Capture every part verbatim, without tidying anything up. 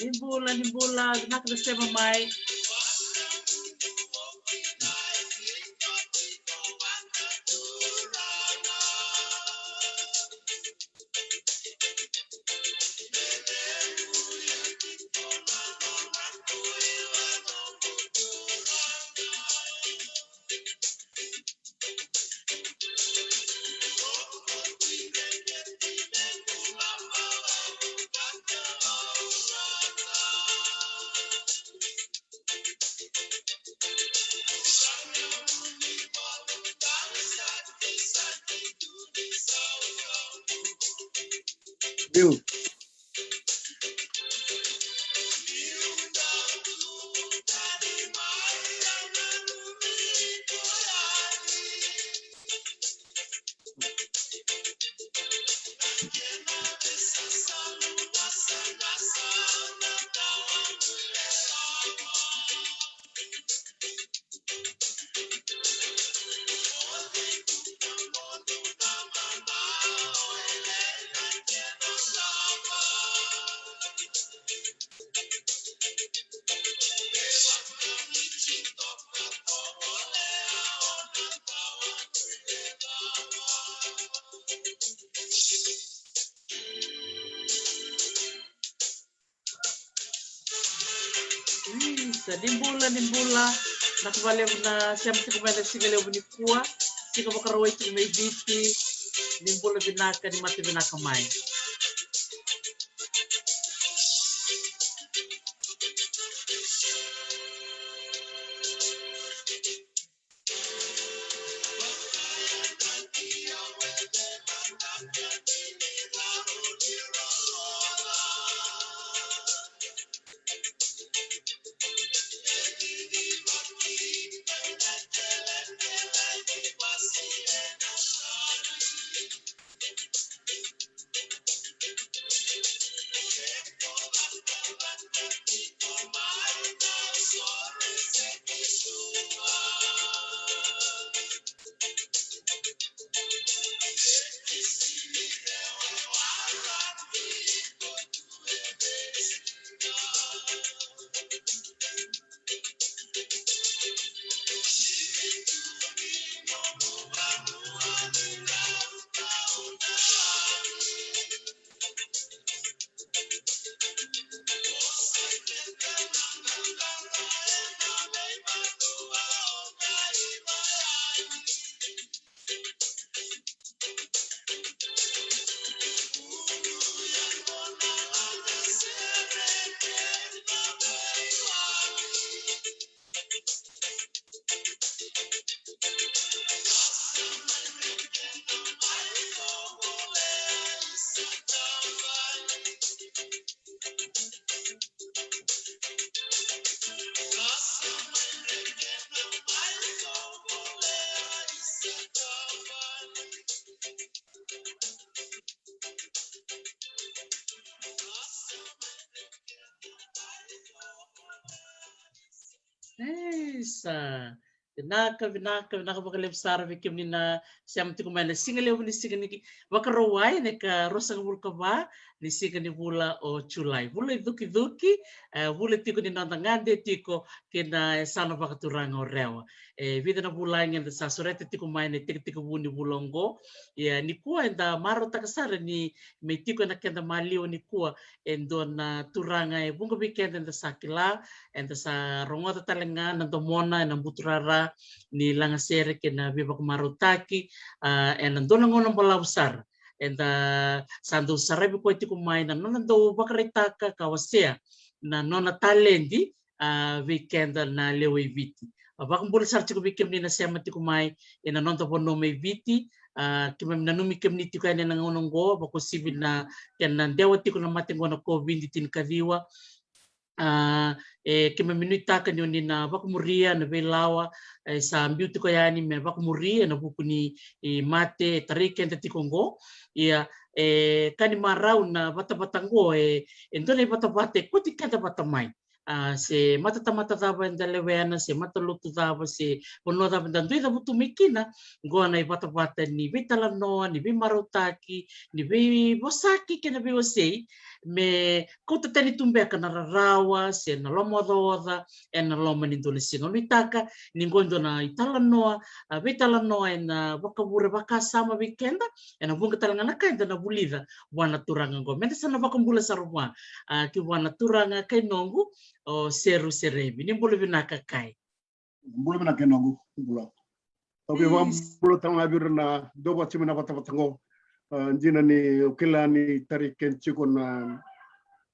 Ni bula, ni bula, vinaka na sema mai. Bill. Isa, ni bula, ni bula. Vinaka vakalevu na sema tiko mai na siga levu nikua. Siga Vakarauwai tiko mai Viti. Ni bula vinaka, ni mata vinaka mai. Isa. Vinaka, vinaka, vinaka vakalevu sara vei kemuni na sema tiko mai na siga levu ni siga ni Vakarauwai, na ikaruasagavulu ka va ni siga ni vula o Julai. Vula icukicuki, e, vula tiko ni noda gade tiko kei na yasana vakaturaga o Rewa. E vica na vulagi eda sa sureta tiko mai na itekitekivu ni vula oqo. Ia nikua eda marautaka sara ni me tiko ena keda maliwa nikua e dua na turaga e vuqa vei keda eda sa kila, eda sa rogoca tale ga na domona ena buturara ni lagasere kei na veivakamarautaki, a, ena dua na gauna balavu sara. Eda sa dau saravi koya tiko mai na nona dau vakaraitaka ka wasea na nona taledi, a, vei keda na lewe i Viti. A, vakabula sara tiko vei kemuni na sema tiko mai ena noda vanua mai Viti. A, keimami nanumi kemuni tiko yani ena gauna oqo, vakauasivi na kena dewa tiko na mate oqo na COVID tinikaciwa. A, e, keimami nuitaka ni oni na vakamuria na veilawa e sa biu tiko yani me vakamuri ena vuku ni, i, mate e tarai keda tiko oqo. Ia, e ka ni marau na vatavata oqo, e, e dua na ivatavata e kauti keda vata mai. A, se matatamata cava eda lewena, se matalotu cava, se vanua cava eda dui cavutu mai kina, oqo na ivatavata ni veitalanoa, ni veimarautaki, ni veivosaki kei na veiwasei, me kauta tani tu beka na rarawa se na lomaocaoca ena loma ni dua na siga. Au nuitaka ni qo e dua na italanoa, a, veitalanoa ena vakavure vakasama vei keda, ena vuqa tale ga na ka eda na vulica vua na turaga qo. Meda sa na vakabula sara vua, a, ki vua na turaga kai noqu, o Seru Serevi. Ni bula vinaka kai. Bula vinaka kai noqu, bula. Au via vakabula tale ga vei ira na dau vakatimi na vatavata qo. A, dina ni au kila ni tari keda tiko na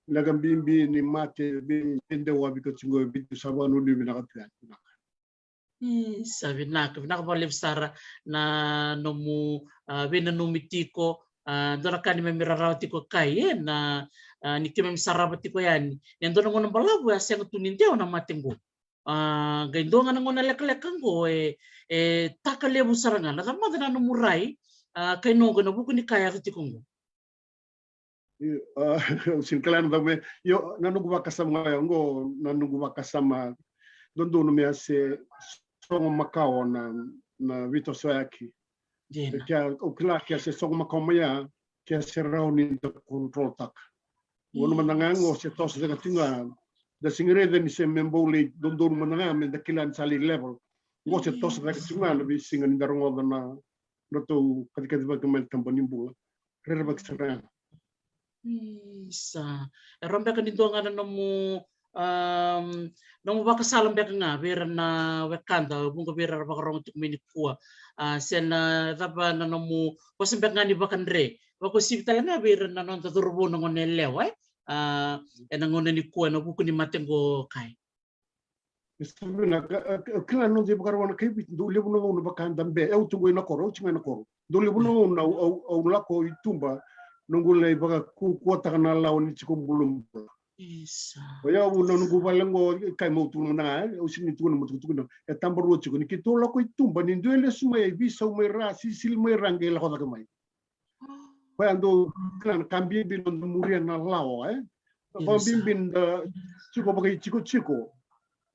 leqa bibi ni mate, vei, vei dau a vika tiko e Viti, sa vakanuinui vinaka tu yani. Vinaka. Isa, vinaka, vinaka vakalevu sara na nomu, a, veinanumi tiko, a, dua na ka ni memi rarawa tiko kai, e, na, a, ni keimami sarava tiko yani. Ni dua na gauna balavu e a sega tu ni dewa na mate qo. A, qai dua ga na gauna lekaleka qo e, e taka levu sara ga. Na cava mada na nomu rai, a, kai noqu ena vuku ni ka e yaco tiko qo? Io, a, au sega ni kila na cava me, io, na noqu vakasama ga ya, qo na noqu vakasama dodonu me a se sogo makawa na, na veitosoyaki. Dina. Ke a, au kila ke a se sogo makawa mai ya, ke a se rawa ni da control taka. Gauna mada ga qo se toso cake tiko ga, da sega ni raica ni se me bau lai dodonu mada ga me da kila ni sa lai level. Qo se toso cake tiko ga na veisiga ni da rogoca na ratou kacikacivaki mai na taba ni bula. Rerevaki sara ga. Isa. E rawa beka ni dua ga na nomu, am, nomu vakasala beka ga vei ira na wekada, vuqa vei ira era vakarogo tiko mai nikua. A, se na cava na nomu vosa beka ga ni vakadre, vakauasivi tale ga vei ira na noda cauravou na gone yalewa, e? A, ena gauna nikua ena vuku ni mate qo kai. E sa vinaka, a, a, kila na noda ivakarawa na kai Viti, dau levu na gauna vaka da be, au tu qo ina koro, au tiko ga ina koro. Dau levu na gauna au, au, au lako i tuba, noqu lai vakakukuataka na lawa ni tiko bulabula. Isa. O yau na noqu vale qo, kai mau tukuna mada ga, e, au sega ni tukuna mo tukutukuna. E taba rua tiko, ni keitou lako i tuba, ni dua e lesu mai, e veisau mai ra, sisili mai ra, qai lako cake mai. Koya dau kila na ka bibi noda muria na lawa, e? Vakabibi da tiko vakaitikotiko.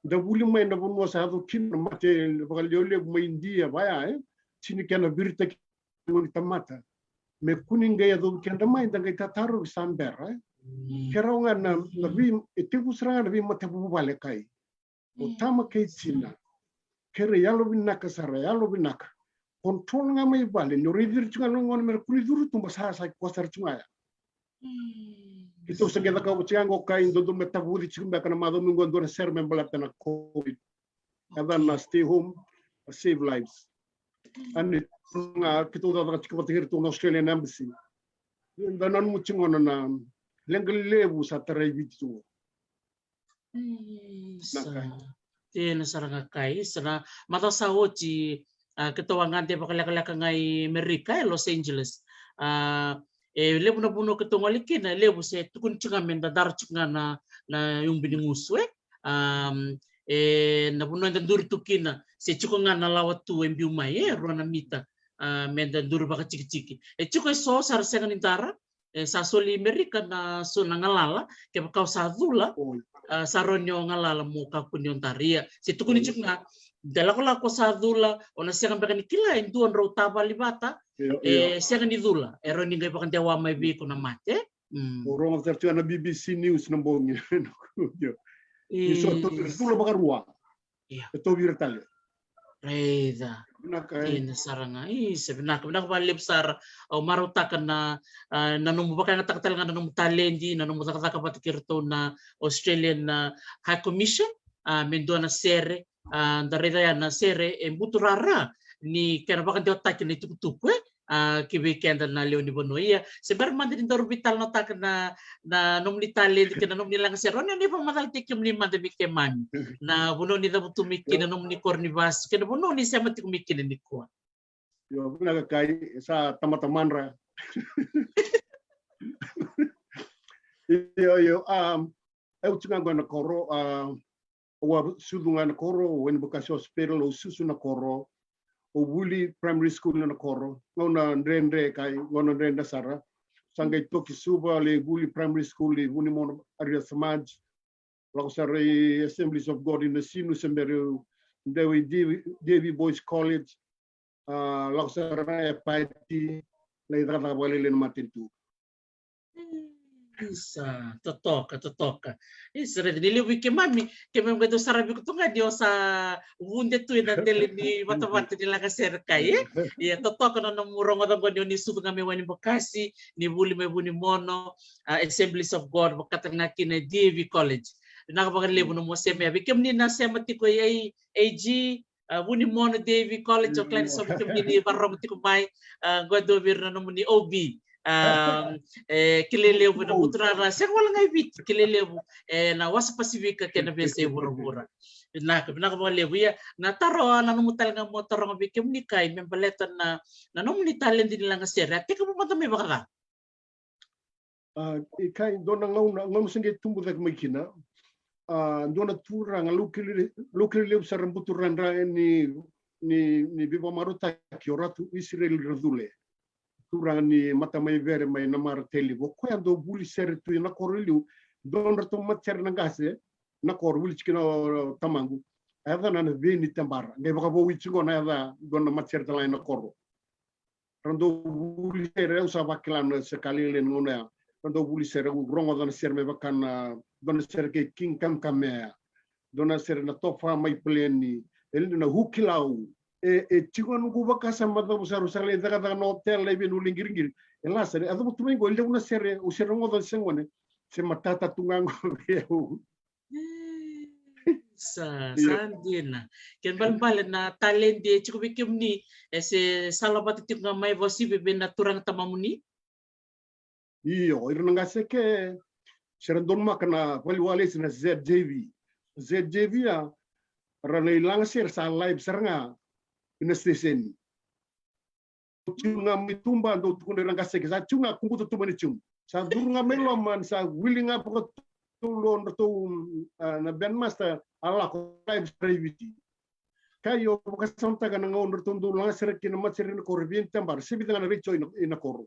Da vuli mai na vanua sa yaco kina na mate vakalevulevu mai Idia, vaya, e? Tini kena viritaki ni tamata. Me kua ni qai yacovi keda mai, da qai tatarovi sa bera, e? Ke rawa ga na, na vei, e tekivu sara ga na veimatavuvale kai. O tama kei tina. Kere yalovinaka sara, yalovinaka. Control ga mai vale, ni o raici ira tiko ga na gone me ra kua ni curu tuba sa, sa koya sara tiko ga ya. Keitou sa qai cakava tiko ga qo kai dodonu me tavuci tiko beka na macawa mai qo dua na sere me baleta na COVID. Yaca na stay home, save lives. Ani ga keitou cakacaka tiko vata kei iratou na Australian Embassy. Da nanuma tiko gona na leqa levu sa tarai Viti tu. Isa. Dina sara ga kai, isa na macawa sa oti, a, keitou a gade vakalekaleka ga i Merika, e Los Angeles. A, e levu na vanua keitou gole kina, e levu se tukuni tiko ga me da dara tiko ga na, na iubi ni gusu, e. Am, e, na vanua eda duri tu kina, se tiko ga na lawa tu e biu mai, e, rua na mita, a, me da duri vakatikitiki. E tiko e so sa ra sega ni dara, e, sa soli i Merika na so na galala, kevaka o sa cula, a, sa rawa ni o galala mo kakua ni o dara. Ia, se tukuni tiko ga, de lakolako sa cula, o na sega beka ni kila e dua drau tavali vata, e sega ni cula, e rawa ni qai vakadewa mai vei iko na mate. Mm. O rogo tara tiko na B B C News na bogi. Io. Ni so tu cula vakarua. Io. E tauvi ira tale. Raica. Vinaka, e. Dina sara ga. Isa, vinaka, vinaka vakalevu sara. Au marautaka na, a, na nomu vakayagataka tale ga na nomu taledi, na nomu cakacaka vata kei iratou na Australian, a, High Commission, a, me dua na sere, a, da raica ya na sere e buturara ni kena vakadewataki na itukutuku, e? A, ki vei keda na lewe ni vanua. Ia, se bera mada ni daru veitalanoataka na, na nomuni taledi kei na nomuni lagasere, o ni, o ni vakamacalataki kemuni mada vei keimami na vanua ni cavutu mai kina, na nomuni koro ni vasu kei na vanua ni sema tiko mai kina nikua. Io, vinaka kai, sa tamata madra. Io, io, um, au tiko ga qo ena koro, a, au a sucu ga ena koro, au went Bokasi Hospital, au susu na koro, au vuli primary school na koro, gauna dredre kai, gauna dredre sara. Sa qai toki Suva, lai vuli primary school i Vunimono Arya Samaj, lako sara i Assemblies of God i Nasinu, se bera au dewa i D V, D V Boys College, a, lako sara e Paeti, lai cakacaka vakalailai na matanitu. Isa, totoka, totoka. Isa, raica ni levu vei keimami, keimami qai dau saravi iko tu ga ni o sa vude tu ena dela ni vatavata ni lagasere kai, e? Ia, totoka na nomu rogoca qo ni o ni sucu ga mai Wainibokasi, ni vuli mai Vunimono, a, Assemblies of God, vakataka ga kina D A V College. Vinaka vakalevu na nomu semea. Vei kemuni na sema tiko i A G, a, Vunimono D A V College, o kila ni so vei kemuni ni vakarorogo tiko mai, a, qo e dua vei ira na nomuni O B. A, e, kilai levu na buturara, sega wale ga i Viti, kilai levu, e, na wasa Pasifika kei na veiyasai vuravura. Vinaka, vinaka vakalevu. Ia, na taro, na nomu tale ga mo taroga vei kemuni kai, me baleta na, na nomuni taledi ni lagasere, a tekivu mada mai vakacava? A, e kai dua na gauna, gauna se qai tubu cake mai kina. A, dua na turaga, laukele, laukele levu sara buturadra ni, ni, ni veivakamarautaki o Ratu Isireli Racule. Turaga ni Matamaivere mai Namara, Tailevu. O koya dau vuli sere tu ena koro e liu, dua nodratou matasere na qase, na koro, vuli tiko kina o tamaqu. A yacana na Vei ni Tebara. Qai vakavouya tiko na yaca dua na matasere tale ga ena koro. Ra dau vuli sere, au sa vakila na se ka lailai na gauna ya. Ra dau vuli sere, au rogoca na sere me vaka na, dua na sere kei King Kamehameha ya. Dua na sere na Tofa mai Peleni. E levu na Hukilau. E, e tiko na noqu vakasama, cava sara, au sa lai cakacaka na hotel, lai vei na ule qiriqiri. E la sere, e cava tu mai qo, e levu na sere, au se rogoca se gone. Se matata tu ga qo vei au. Sa, sa dina. Kena ibalebale na taledi e tiko vei kemuni, e se salavata tiko ga mai vakasivi vei na turaga tamamuni? Io, ira na qase ke, se ra donumaka na vale walesi na Z J V. Z J V ya, ra lai lagasere sa live sara ga ena station. Tiko ga mai tuba, dau tukuna ira na qase ke, sa tiko ga, kubuta tu mai na tiko. Sa curu ga mai loma, sa wili ga vakatolu o dratou, a, na bandmaster, a lako live sara i Viti. Ka io, vakasamataka na gauna dratou dau lagasere kina na matasere na koro e Vei ni Tebara, se vica ga na retio ina, ina koro.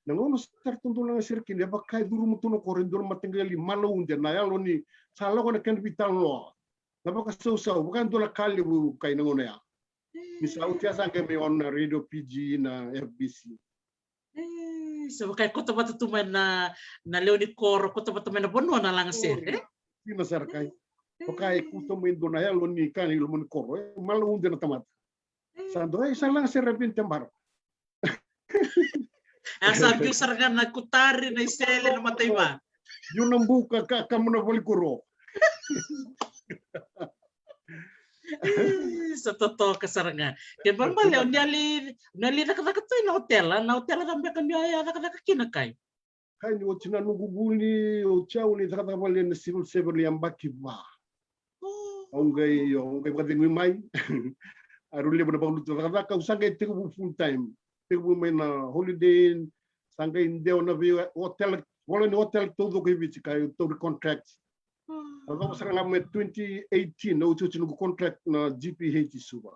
Na gauna sa ratou dau lagasere kina, e vaka e curuma tu na koro e dua na mataqali malaude, na yalo ni sa lako na kena veitalanoa. Na vakasausau, vaka e dua na ka levu kai na gauna ya. Ni sa oti ya sa qai mai on na Radio Fiji, na F B C. E, sa vaka e koto vata tu mai na, na lewe ni koro, koto vata mai na vanua na lagasere, e? Dina sara kai. Vaka e koto mai dua na yalo ni ka ni loma ni koro, e? Malaude na tamata. Sa dua, e, sa lagasere Vei ni Tebara. A sa biu sara ga na kutari, na isele, na mataiva. Biu na buka, ka, ka mo na voli kuro. Ih, sa totoka sara ga. Kena ibalebale, o ni a lai, o ni a lai cakacaka tu ina otela, na otela cava beka ni o a cakacaka kina kai? Kai ni oti na noqu vuli, oti au ni cakacaka vale na civil servant yabaki va. Au qai, au qai vakacegui mai. Au levu na vakalutu cakacaka, au sa qai tekivu full time. Tekivu mai na Holiday Inn, sa qai dewa na vei hotel, vola ni hotel taucoko i Viti ka au tauri contract. Au cava sara ga mai twenty eighteen, au oti oti noqu contract na G P H i Suva.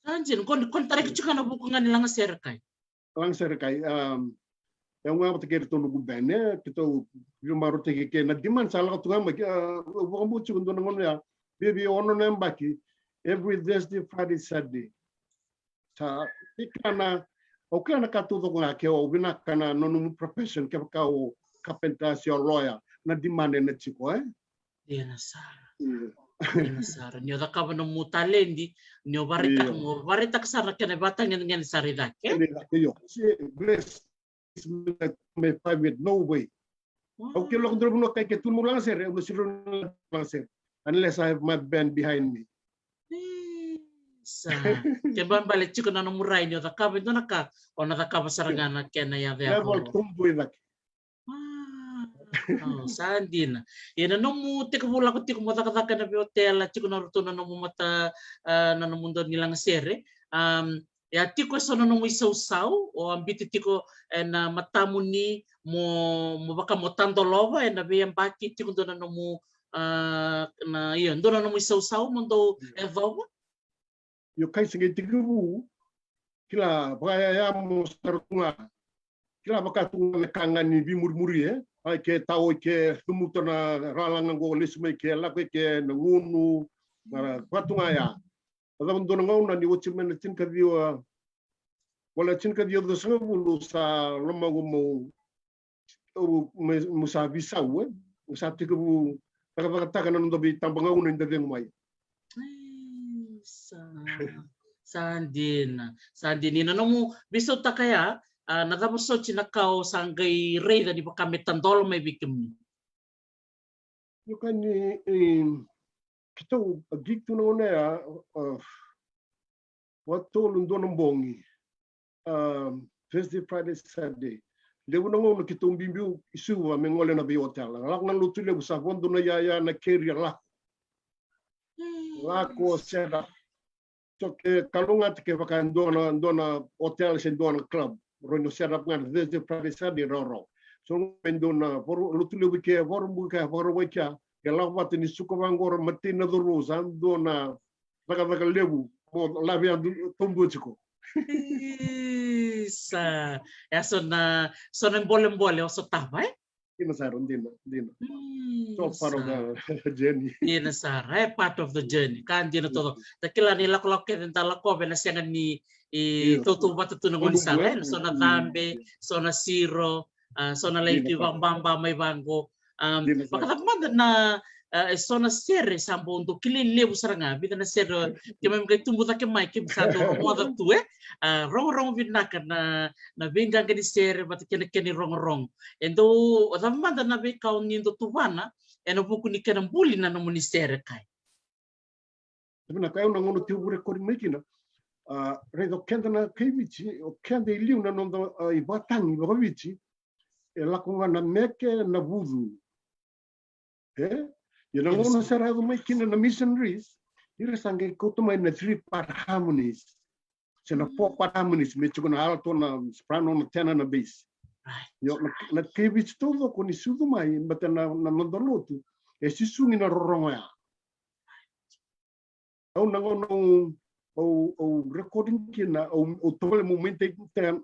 Sa dina, ko ni, ko ni taraki tiko na vuku ga ni lagasere kai? Lagasere kai, um, e au ga vata kei iratou noqu band, e, keitou veimarautaki ke na demand sa lako tu ga mai, ke, a, au vakabauta tiko dua na gauna ya, vei, vei ono na yabaki, every Thursday, Friday, Saturday. Sa, e kila na, au kila na ka taucoko ga ke o vinaka na nomu profession, kevaka o carpenter se o lawyer, na demand ena tiko, e? Dina sara. Io. Dina sara. Ni o cakava nomu taledi, ni o varaitaka, io, mo varaitaka sara na kena ivakatagedegede sara i cake. Kena i cake, io. Se, bless my private, no way. Au ke lako dua na vanua kai ke tu na lagasere, au na siro na lagasere. Unless I have my band behind me. Sa. Kena ibalebale tiko na nomu rai ni o cakava e dua na ka, o na cakava sara ga na kena yaco. Level tu i cake. Ah, oh, sa dina. Ia na nomu tekivu lako tiko mo cakacaka ena veiotela, tiko na ratou na nomu mata, ah, na nomu dau ni lagasere. Am, e a tiko eso na nomu isausau, o a biuta tiko ena matamuni mo, mo vaka mo tadolova ena veiyabaki, tiko dua na nomu, ah, na, io, dua na nomu isausau mo dau yacova? Io, kai se qai tekivu, kila, vakayaya mo sara tu ga. Kila, vaka tu ga na ka ga ni veimurimuri, e? Ai ke tao, ke cumuta na ralaga qo, lesu mai ke, lako i ke na gunu, na vaka tu ga ya. A cava dua na gauna ni oti mai na tinikaciwa, Wala tinikaciwa ciwasagavulu sa lomaqu mo, mo, mo sa visau, e? Mo sa tekivu cakacakataka na noda veitabagauna ni da cegu mai. Sa, sa dina, sa dina. Ina nomu visautaka ya, a, na cava soti na ka o sa qai raica ni vaka me tadola mai vei kemuni? Io, ka ni, e, keitou a gig tu na gauna ya, a, vakatolu dua na bogi. A, Thursday, Friday, Saturday. Levu na gauna keitou biubiu i Suva me gole na vei hotel. Lako na Lotulevu, sa vodo na yaya na carrier lako. Lako set up. So ke kalougata kevaka e dua na, dua na hotel se dua na club. Rau na set up ga na Thursday, Friday, Saturday, raurau. So me dua na voro, Lotulevu ke, voro buka, voro wai kea. Ke lako vata ni suka vaqo ra matei na coro, sa dua na cakacaka levu mo lave yadua, taudua tiko. Isa. E so na, so na bolebole o sotava, e? Dina sara, dina, dina. Mm, so part of the journey. Dina sara, e part of the journey. Ka dina todo. Da kila ni lakolako kece da lakova ena sega ni, e, tautauvata tu na gaunisala, e? So na cabe, so na siro, a, so na lai tu vakababa mai vaqo. A, vakacava mada na, a, e so na sere sa bau dau kilai levu sara ga, vica na sere keimami qai tubu cake mai, keimami sa dau rogoca tu, e? A, rogorogo vinaka na, na veiqaqa ni sere vata kei na kena irogorogo. E dau, o cava mada na veika o ni dau tuvana ena vuku ni kena buli na nomuni sere, Kai? Vinaka, au na gauna tiko recording mai kina. A, raica o keda na kai Viti, o keda i liu na noda, a, ivakatagi vakaviti, e lako ga na meke na vucu. E? Ia na gauna sa ra yaco mai kina na missionaries, ira sa qai kauta mai na three part harmonies. Se na four part harmonies, me tiko na alto, na soprano, na tenor, na bass. Io, na, na kai Viti taucoko ni sucu mai, baleta na, na noda lotu e susugi na rorogo ya. Au na gauna au, au, au recording kina, au, au tovolea meu maintain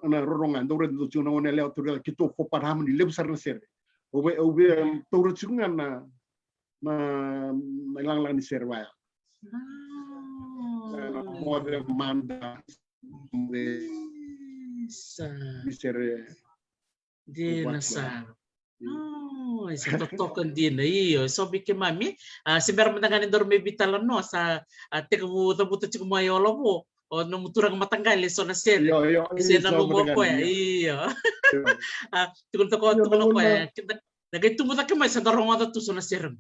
na rorogo ya, dau raica dau tiko na gauna yalewa, dau raica keitou four part harmony, levu sara na sere. Au via, au via taura tiko ga na, na, na ilagalaga ni sere vaya. Na moce, mada, moce, ni sere. Dina sara. O, isa, totoka dina. Io, so vei keimami, a, se bera mada ga ni daru mai veitalanoa, sa, a, tekivu cavuta tiko mai o Lavo, o nomu turaga mataqali, e so na sere. Io, io, e se na nomu o koya. Io. A, tukuna toka, tukuna o koya. Na qai tubu cake mai sa da rogoca tu so na sere.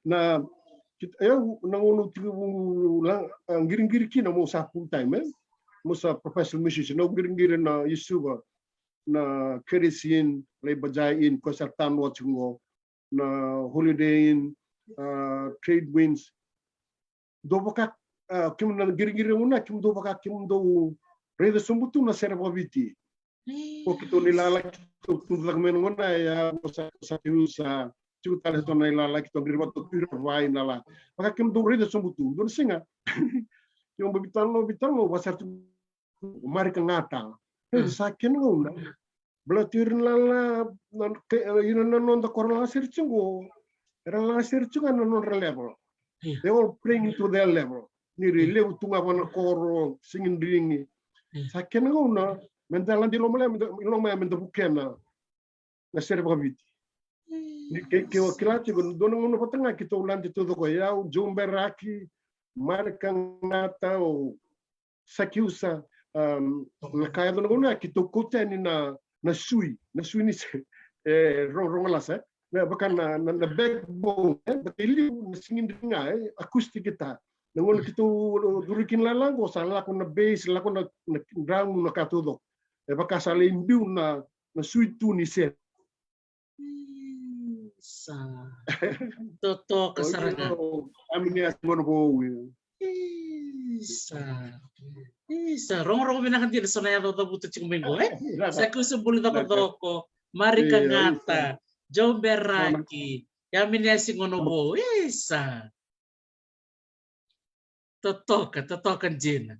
Na, au na gauna au tekivu la, a, qiriqiri kina meu sa full time, e? Meu sa professional musician, au qiriqiri na i Suva, na Curtis Inn, Labour Inn, koya sa tanoa tiko qo, na Holiday Inn, a, Trade Winds. Dau vaka, a, kemudou na qiriqiri gauna, kemudou vaka kemudou raica sobu tu na sere vakaviti. Ko keitou na ilala keitou tucake mai na gauna ya, sa, sa, sa tiko tale so na ilala keitou qiri vata tu ira vai na la. Vaka kemudou raica sobu tu. Dua na siga keimami veitalanoa, veitalanoa, vaka sa tu Marika Gata. E, sa kena gauna. Baleta ira na la, na, ke, ira na noda koro lagasere tiko qo, era lagasere tiko ga na nodra level. They all playing into their level. Ni ra levu tu ga vaka na koro, Singing Ring. Sa kena gauna meda lade i loma ya, meda, i loma ya meda vukea na sere vakaviti. Ni ke, ke o kila tiko, dua na gauna vata ga keitou lade taucoko, o yau, Joe Beraki, Marika Gata, o Sakiusa, um, na ka yaco na gauna keitou kauta yani na, na sui, na sui ni se, e, ro-, rogo lasa, e? Na vaka na, na, na backbone, e? Vaka i liu na Singing Ring ga, e? Acoustic guitar. Na gauna keitou curu kina lala qo sa lako na bass, lako na, na drum, na ka taucoko. E vaka sa lai biu na, na sui tu ni sere. Isa. Totoka sara ga. Isa. Isa. Rogorogo vinaka dina so na yaca o cavuta tiko mai qo, e? Sakiusa Buli Cakacoko, Marika Gata, Joe Beraki, Yamini Sigono Vou. Isa. Totoka, totoka dina.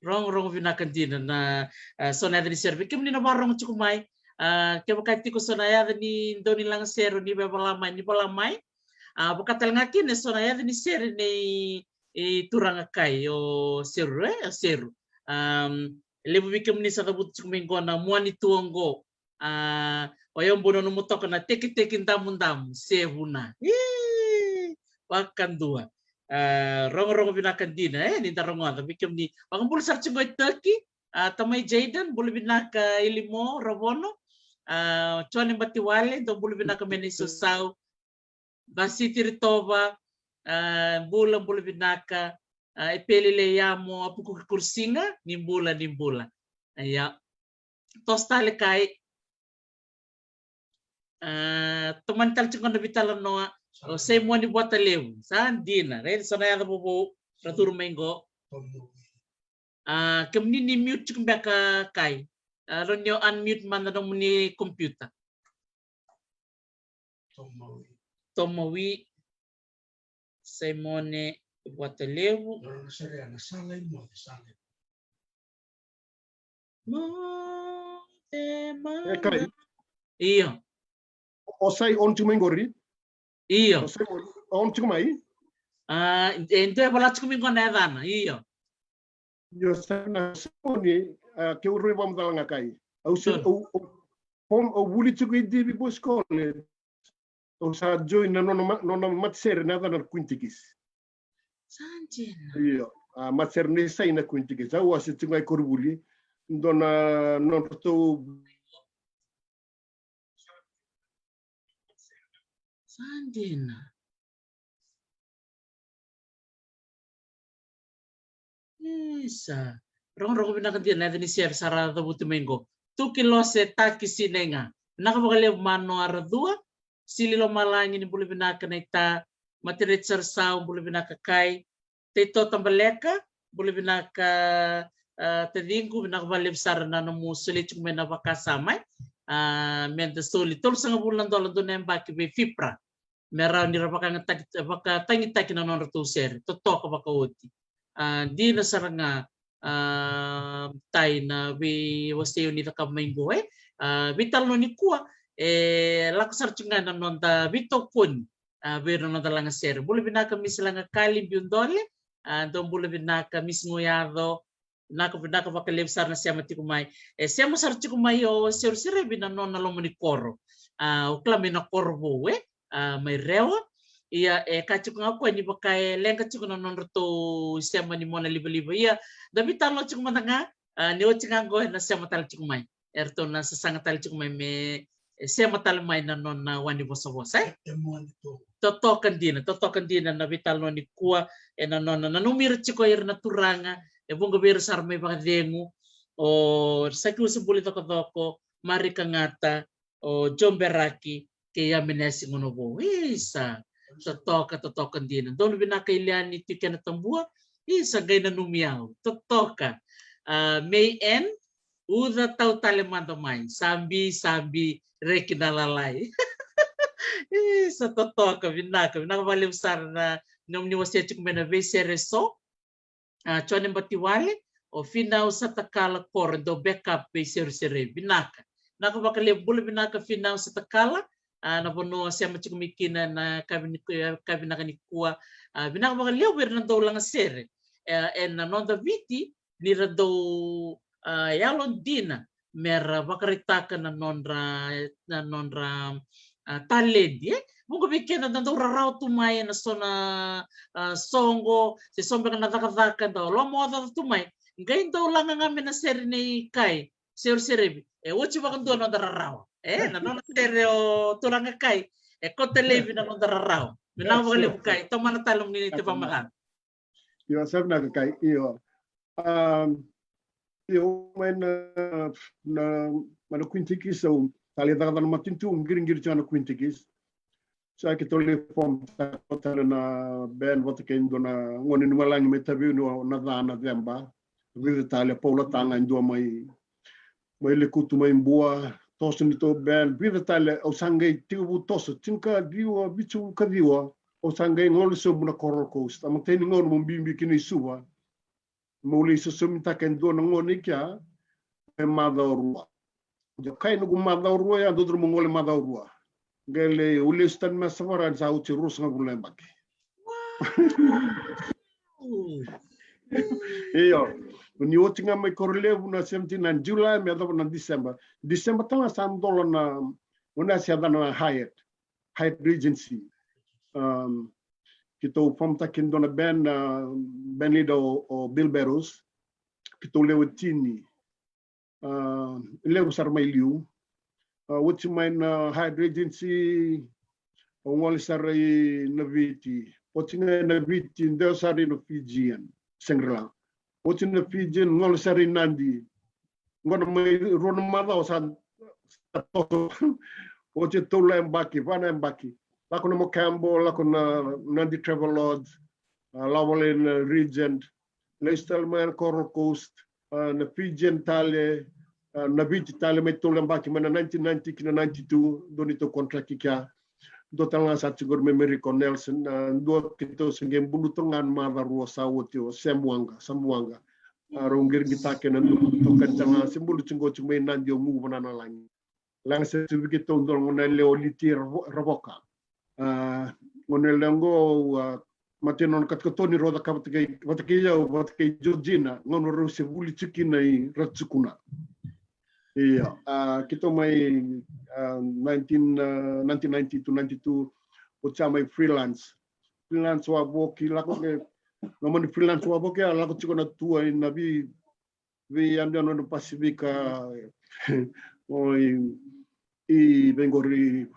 Rogorogo vinaka dina na, a, so na yaca ni sere. Vei kemuni na vakarorogo tiko mai, a, kevaka e tiko so na yaca ni dau ni lagasere ni via vola mai, ni vola mai. A, vaka tale ga kina so na yaca ni sere nei, e, turaga Kai, o Seru, e, o Seru. Am, Levu vei kemuni sa cavuta tiko mai qo na muani tu oqo. A, o yau bau nanuma toka na tekiteki damudamu, sevuna. Ii, vakadua. A, rogorogo vinaka dina, e, ni da rogoca. Vei kemuni, vakabula sara tiko qo e Turkey. A, tamai Jayden, bula vinaka Ilimo, Ravono. A, Jone Batiwale, dou bula vinaka mai na isosau. Vasiti Ritova, a, bula, bula vinaka. A, Epeli Leiamo, Apukuki Kurusiga, ni bula, ni bula. Ia. Toso tale kai. A, tomani tale tiko na vitalanoa. O Saimoni Vuatalevu. Sa dina, raica so na yaca vovou ra curu mai qo. A, kemuni ni mute tiko beka kai. A, rawa ni o unmute mada nomuni computer. Tomawi. Saimone Vuatalevu. Moce, e, kai. Io. O Sai on tiko mai qori? Io. O Sai on, on tiko mai? A, e, dua e vola tiko mai qo na yacana, io. Io, sa na soni, a, keu rui vakamacala ga kai. Au se, au, au, pom, au vuli tiko i D V Boys College. Au sa join na nona ma-, nona matasere na yacana na Quintikis. Sa dina. Io, a, matasere nei Sai na Quintikis. Au wase tiko ga i koronivuli. Dua na nodratou. Sa dina. Isa. Rogorogo vinaka dina na yaca ni sere sa ra cavuti mai qo. Tuki Lose Taki Sinaiga. Vinaka vakalevu Manoa Racua. Sili Lomalagi ni bula vinaka na ita. Matereti Sarasau, bula vinaka kai. Teito Tabaleka, bula vinaka, a, taciqu, vinaka vakalevu sara na nomu solia tiko mai na vakasama, e. A, meda soli tolusagavulu na dola dua na yabaki vei FIPRA. Me rawa ni ra vakayagataki, vakatagitaki na nodratou sere. Totoka vakaoti. A, dina sara ga, a, tai na veiwasei o ni cakava mai qo, e. A, veitalanoa nikua, e lako sara tiko ga na noda veitokoni. A, vei ira na noda lagasere. Bula vinaka Misi Lagakali, Biu Dole. A, dou bula vinaka Misi Guyaco. Vinaka, vinaka vakalevu sara na sema tiko mai. E sema sara tiko mai o Seru Serevi na nona loma ni koro. A, au kila mai na koro vou, e. A, mai Rewa. Ia, e ka tiko ga o koya ni vaka e leqa tiko na nodratou sema ni mona livaliva. Ia, da veitalanoa tiko mada ga, a, ni oti ga qo ena sema tale tiko mai. Eratou na sasaga tale tiko mai me, e, sema tale mai na nona wani vosavosa, e? Totoka dina, totoka dina na veitalanoa nikua, ena nona nanumi ira tiko ira na turaga, e vuqa vei ira sara mai vakacegu, o Sakiusa Buli Cokocoko, Marika Gata, o Joe Beraki, kei Amenesi Gonovou. Isa, totoka, totoka dina. Donu vinaka Iliani Tui Kena Tabua, isa qai nanumi au. Totoka. A, May Ann, uca tau tale mada mai. Sabi, sabi, reki na lalai. Isa, totoka, vinaka. Vinaka vakalevu sara na nomuni wasea tiko mai na veisere eso. A, Jone Batiwale, o Finau Satakala Koro, dau backup vei Seru Serevi. Vinaka. Vinaka vakalevu, bula vinaka Finau Satakala. A, na vanua sema tiko mai kina na kavi ni, kavi vinaka nikua. A, vinaka vakalevu ira na dau lagasere. E, ena noda Viti, ni ra dau, a, yalodina me ra vakaraitaka na nodra, na nodra, a, taledi, e. Vuqa vei keda da dau rarawa tu mai ena so na, a, soqo, se so beka na cakacaka, dau lomaocaoca tu mai. Qai dau laga ga mai na sere nei Kai, Seru Serevi. E oti vakadua na noda rarawa. E, na nona sere o turaga Kai. E kauta laivi na noda rarawa. Vinaka vakalevu Kai, tomana tale nomuni itabatamata. Io, sa vinaka Kai, io. A, io, mai na, na, mai na Quintikis, au tale cakacaka na matanitu, qiriqiri tiko na Quintikis. Sa keitou lai form taka tale na band vata kei dua na gone ni Malagi mai Taveuni, o Naca Naceba. Vica tale, Paula Taga, e dua mai, mai Lekutu, mai Bua, toso ni tou band, vica tale, au sa qai tekivu toso, tinikaciwa, vitusagavulu kaciwa, au sa qai gole sobu na Coral Coast. A matai ni gauna meu biubiu kina i Suva, meu lai sosomitaka e dua na gone i kea, e Macaurua. Dou kaya noqu Macaurua ya, dodonu mo gole Macaurua. Qai lai, au lesu tani mai Savarani sa oti ruasagavulu na yabaki. Wow. Io. Ni oti ga mai Korolevu na seventy-nine July me yacova na December. December tale ga sa dola na, o na se yacana na Hyatt, Hyatt Regency. Um, keitou form-taka e dua na band, uh, band leader o, o Bill Barrows. Keitou lewe tini. Uh, levu sara mai liu. Uh, oti mai na Hyatt Regency, o gole sara i Naviti. Oti ga i Naviti, dewa sara i na Fijian, Shangri-La. Oti na Fijian, gole sara i Nadi. Gona mai rua na macawa sa, sa toso. Oti e tolu na yabaki, va na yabaki. Lako na Mocambo, lako na Nadi Travelodge, a, lako vale na Regent, lesu tale mai na Coral Coast, a, na Fijian tale, a, Naviti tale, mai tolu na yabaki, mai na nineteen ninety ki na ninety-two, dua neitou contract i kea. Dua tale ga sa tiko qori mai Amerika o Nelson, a, dua keitou se qai bulu tale ga na macawa rua sa oti o Sam Waqa, Sam Waqa. A, rau qirigitaka na dua, tokani tale ga, se bulu tiko qo tiko mai Nadi o Guvananalagi. Laga sere tu vei keitou dua na gone yalewa o Liti Ravo-, Ravoka. A, gone yalewa qo, a, matai nona katakata ni rau cakava vata kei, vata kei au, vata kei Georgina, gauna rau se vuli tiko kina i Ratu Sukuna. Ia, a, keitou mai, a, nineteen, a, nineteen ninety to ninety-two, oti sa mai freelance. Freelance wavoki, lako ke, loma ni freelance wavoki, a lako tiko na tour ina vei, veiyaduyadu na Pasifika, o i, i vei qori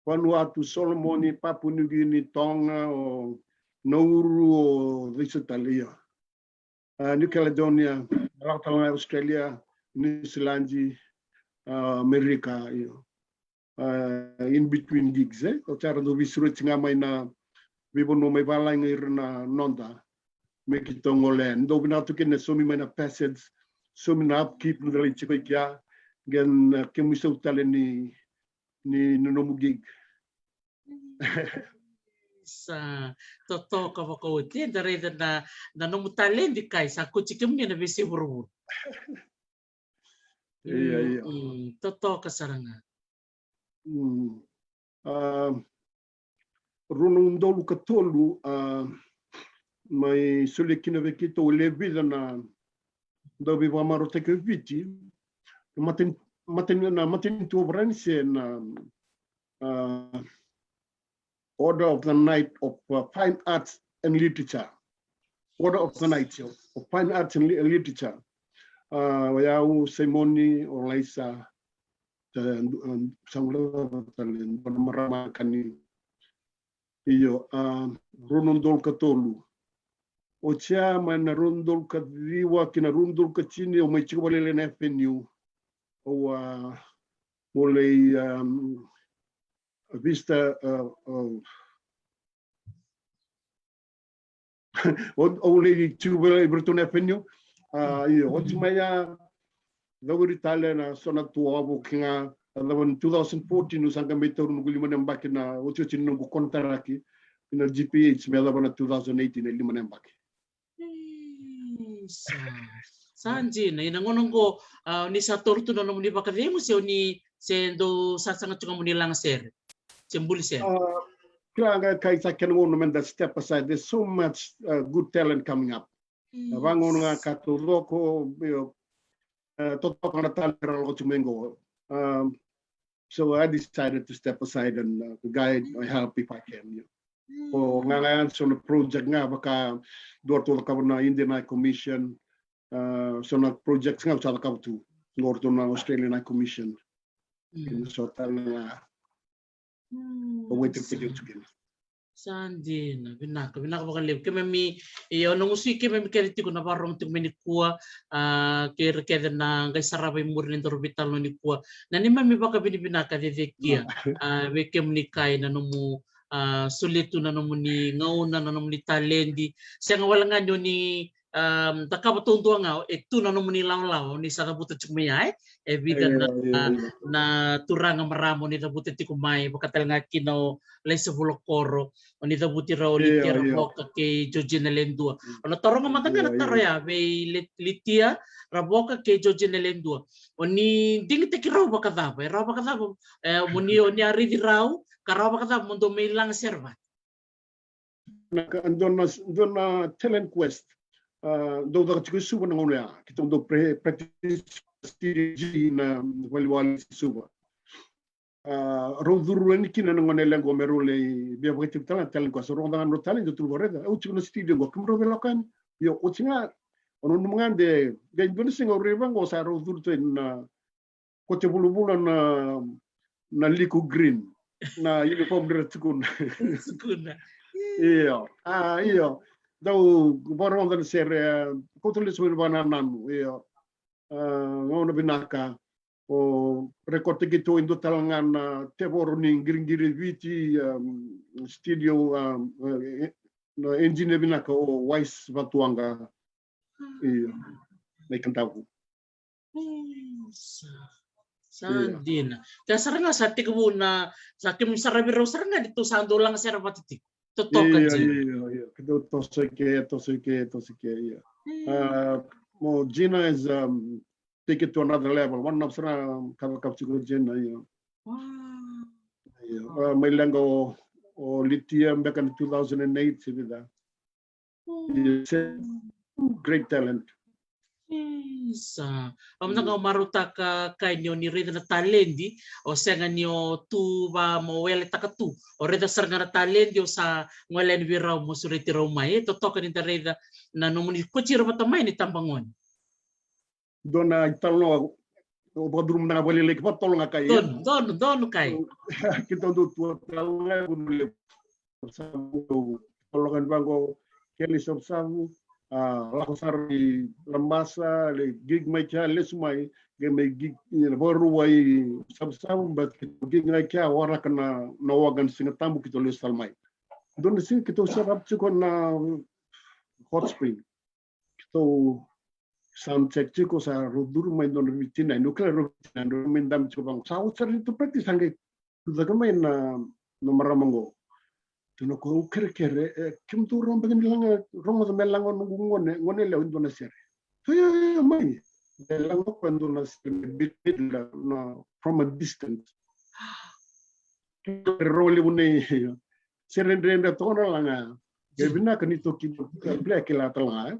Vanuatu, Solomoni, Papua New Guinea, Tonga, o Nauru, o veisa tale ia. A, New Caledonia, lako tale ga Australia, New Zealand, a, Amerika, io. A, in between gigs, e? O tara dau veisureti ga mai na veivanua mai valagi ira na noda. Me keitou gole, dau vinaka tu kina, saumi mai na passage, saumi na upkeep, na lai tiko i kea, qai na kemu isau tale ni, ni, ni nomu gig. Sa totoka vakaoti, eda raica na, na nomu taledi kai, sa koti kemuni ena veisei vuravura. Ia, ia. Mm, totoka sara ga. Mm. A, rua na udolu ka tolu, a, mai solia kina vei keitou e lewe vica na dauveivakamaorotaki o Viti. Na matani-, matani-, na matanitu o Varanise na, a, Order of the Knight of, uh, Fine Arts and Literature. Order of the Knight, io, of Fine Arts and Li-, Literature. A, o yau, Simoni, o Laisa, e, du-, e, sa gole tale, dua na marama kani. Io, a, rua na udolu ka tolu. Oti ya mai na rua na udolu ka ciwa ki na rua na udolu ka tini, au mai tiko vakalailai na F N U. Au, a, au lai, um, vista, a, a, Au, au lai tiko vei iratou na F N U. A, io, oti mai ya, cau ira tale na so na tour wavoki ga, a cava na two thousand fourteen, au sa qai mai taura noqu lima na yabaki na otioti ni noqu konitaraki, na G P H, me yacova na two thousand eighteen, e lima na yabaki. Mm, sa, sa dina, ina gauna oqo, a, ni sa taura tu na nomuni vakacegu, se o ni, se dou sasaga tu ga mo ni laga sere, se buli sere. A, kila ga kai sa kena gauna meda step aside. There's so much, uh, good talent coming up. Mm. Na vagauna ga ka taucoko, io, e, totoka na talent era lako tu mai qo. Um, so I decided to step aside and, uh, guide or help if I can, io. Mm. O ga ga ya so na project ga vaka dua ratou cakava na Indian High Commission, uh, so na project ga au sa cakava tu. Qo ratou na Australian High Commission. Mm. Kei na so tale ga. Mm, au veitekiteki tu kina. Sa dina, vinaka, vinaka vakalevu. Keimami, io, na gusui keimami kece tiko na vakarorogo tiko mai nikua, a, kei ira kece na qai sarava i muri ni daru veitalanoa nikua. Na neimami vakavinavinaka cecekia, a, vei kemuni kai na nomu, a, solia tu na nomuni gauna, na nomuni taledi. Sega wale ga ni o ni um, cakava taudua ga, e tu na nomuni lawalawa, o ni sa cavuta tiko mai ya, e? E vica na, na turaga marama o ni cavuta tiko mai, vaka tale ga kina o Laisa Vulakoro, o ni cavuti rau o Litia Ravoka kei Georgina Ledua. O na taroga mada ga na taro ya vei Le-, Litia Ravoka kei Georgina Ledua. O ni digitaki rau vakacava, e rawa vakacava, e, mo ni, o ni a raici rau, ka rawa vakacava mo dou mai laga sere vata? Na ka, dua na, dua na talent quest. a, dau caka tiko i Suva na gauna ya. Keitou dau pre-, practice na valeniwali i Suva. A, rau curu yani kina na gone lequ me rau lai via vakaitikotiko tale ga, tale ga, sa rau rogoca ga na talent, dau tu vakaraica. Au tiko na studio qo, kemudrau via lako yani. Io, oti ga, au nanuma ga de, qai dua na siga au raica qo sa rau curu tu ena kote vulavula na, na liku green. Na uniform ni ra tukuna. Tukuna. Io, a, io. Dau vakarogoca na sere, a, kauta lesu mai na vakanananu, io. A, gauna vinaka. O record-taki tu e dua tale ga na tevoro ni qiriqiri Viti, um, studio, um, e, na engineer vinaka o Wise Vatuwaqa. Io. Na iKadavu. Sa, sa dina. Ka sara ga sa tekivu na, sa keimami sara vei rau sara ga ni tou sa dau laga sere vata tiko. Totoka. Io, io, io. Keitou toso i ke, toso i ke, toso i ke, io. A, o Gina is, um, take it to another level. One of sara, um, kava kava tiko o Gina, io. Io. A, mai leqa o, o Litia beka ni two thousand and eight, se vica. Io, se great talent. Isa. Au mada ga au marautaka kai ni o ni raica na taledi, o sega ni o tu va mo weletaka tu. O raica sara ga na taledi, o sa gole yani vei rau mo sureti rau mai. E totoka ni da raica na nomuni koti ira vata mai ni tabagone. Dua na italanoa, au vakacuru mada ga vakalailai, vakatotolo ga kai. Donu, donu, donu kai. Keitou dau tu tale ga e Vanua Levu. Savusavu, totolo ga ni vaqo, Kelly Savusavu, a, lako sara i Labasa, lai gig mai kea, lesu mai, qai mai gig, ina Vakarauwai Savusavu, but keitou gig ga i kea, waraka na, na waqa na Siga Tabu, keitou lesu tale mai. Dua na siga keitou set up tiko na Hot Spring. Keitou sound check tiko, sa rau curu mai dua na viti na, niu kila rau viti na, rau mai dabe tiko vaqo. Sa oti sara ni tou practice, sa qai tucake mai na, na marama qo. Tukuna o koya, au kerekere, e, kemudou rawa beka ni laga, rogoca me laga o noqu gone, gone yalewa e dua na sere. Io, io, io, mai. Me laga o koya e dua na sere, me beat, beat, na, na, from a distance. Rogo levu nei, io. Sere dredre toka na laga. Qai vinaka ni toki, play kila tale ga, e.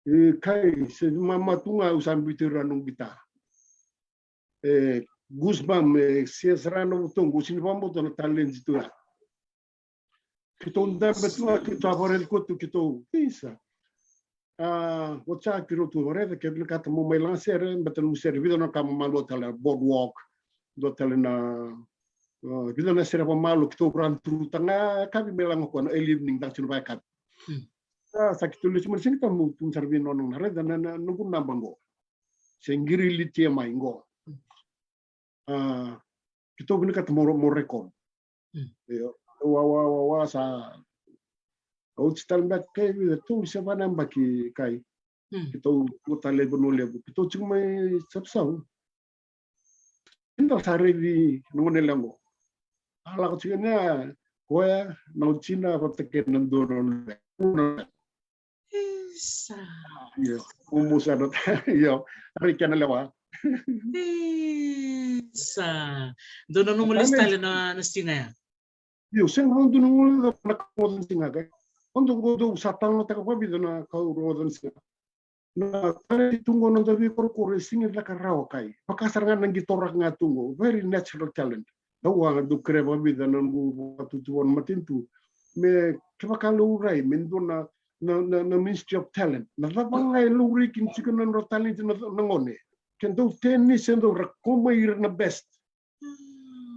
E, kai, se mama tu ga au sa biuti ira noqu guitar. E, goosebump, e, sia sara na vutoqu, au sega ni vakabauta na taledi tu ya. Keitou dabe tu ga, keitou a vakaraici koya tu, keitou, isa. A, oti ya keirau tu vakaraica, ke vinakata mo mai laga sere, baleta nomu sere, vica na ka mamalu tale, boardwalk, dua tale na, a, vica na sere vakamalua, keitou run through-taka ga, yakavi mai laga o koya na early evening, daku tiko na vakayakavi. Hmm. A, sa keitou lesu mai na Siga Tabu, tu sara vei nona na raica na, na, noqu naba qo. Se qiri Litia mai qo. Hmm. A, keitou vinakata mo, mo record. Hmm. Io, wa, wa, wa, wa, sa, oti tale beka e vica, tolu se va na yabaki kai. Hmm. Keitou, keitou tale i Vanua Levu. Keitou tiko mai Savusavu. Eda sa raici na gone lequ. A lako tiko ni a koya, na watina, vata kei na dua na nona. Isa. Io, mumu sa na, io, a rai kena lewa. Isa. Dou nanuma lesu tale na, na siga ya. Io, sega, au dau nanuma na ka au rogoca na siga kai. Au dau, au dau sa talanoataka vakavica na ka au rogoca na siga. Na taledi tu qo, noda veikorokoro e sega ni caka rawa kai. Vaka sara ga na qitoraka ga tu qo. Very natural talent. Au a dau kerea vakavica na noqu vakatutu vua na matanitu. Me kevaka laurai, me dua na, na, na, na Ministry of Talent. Na cava ga e laurai kina tiko na nodra talent na, na gone. Ke dau tennis, e dau ra kau mai ira na best.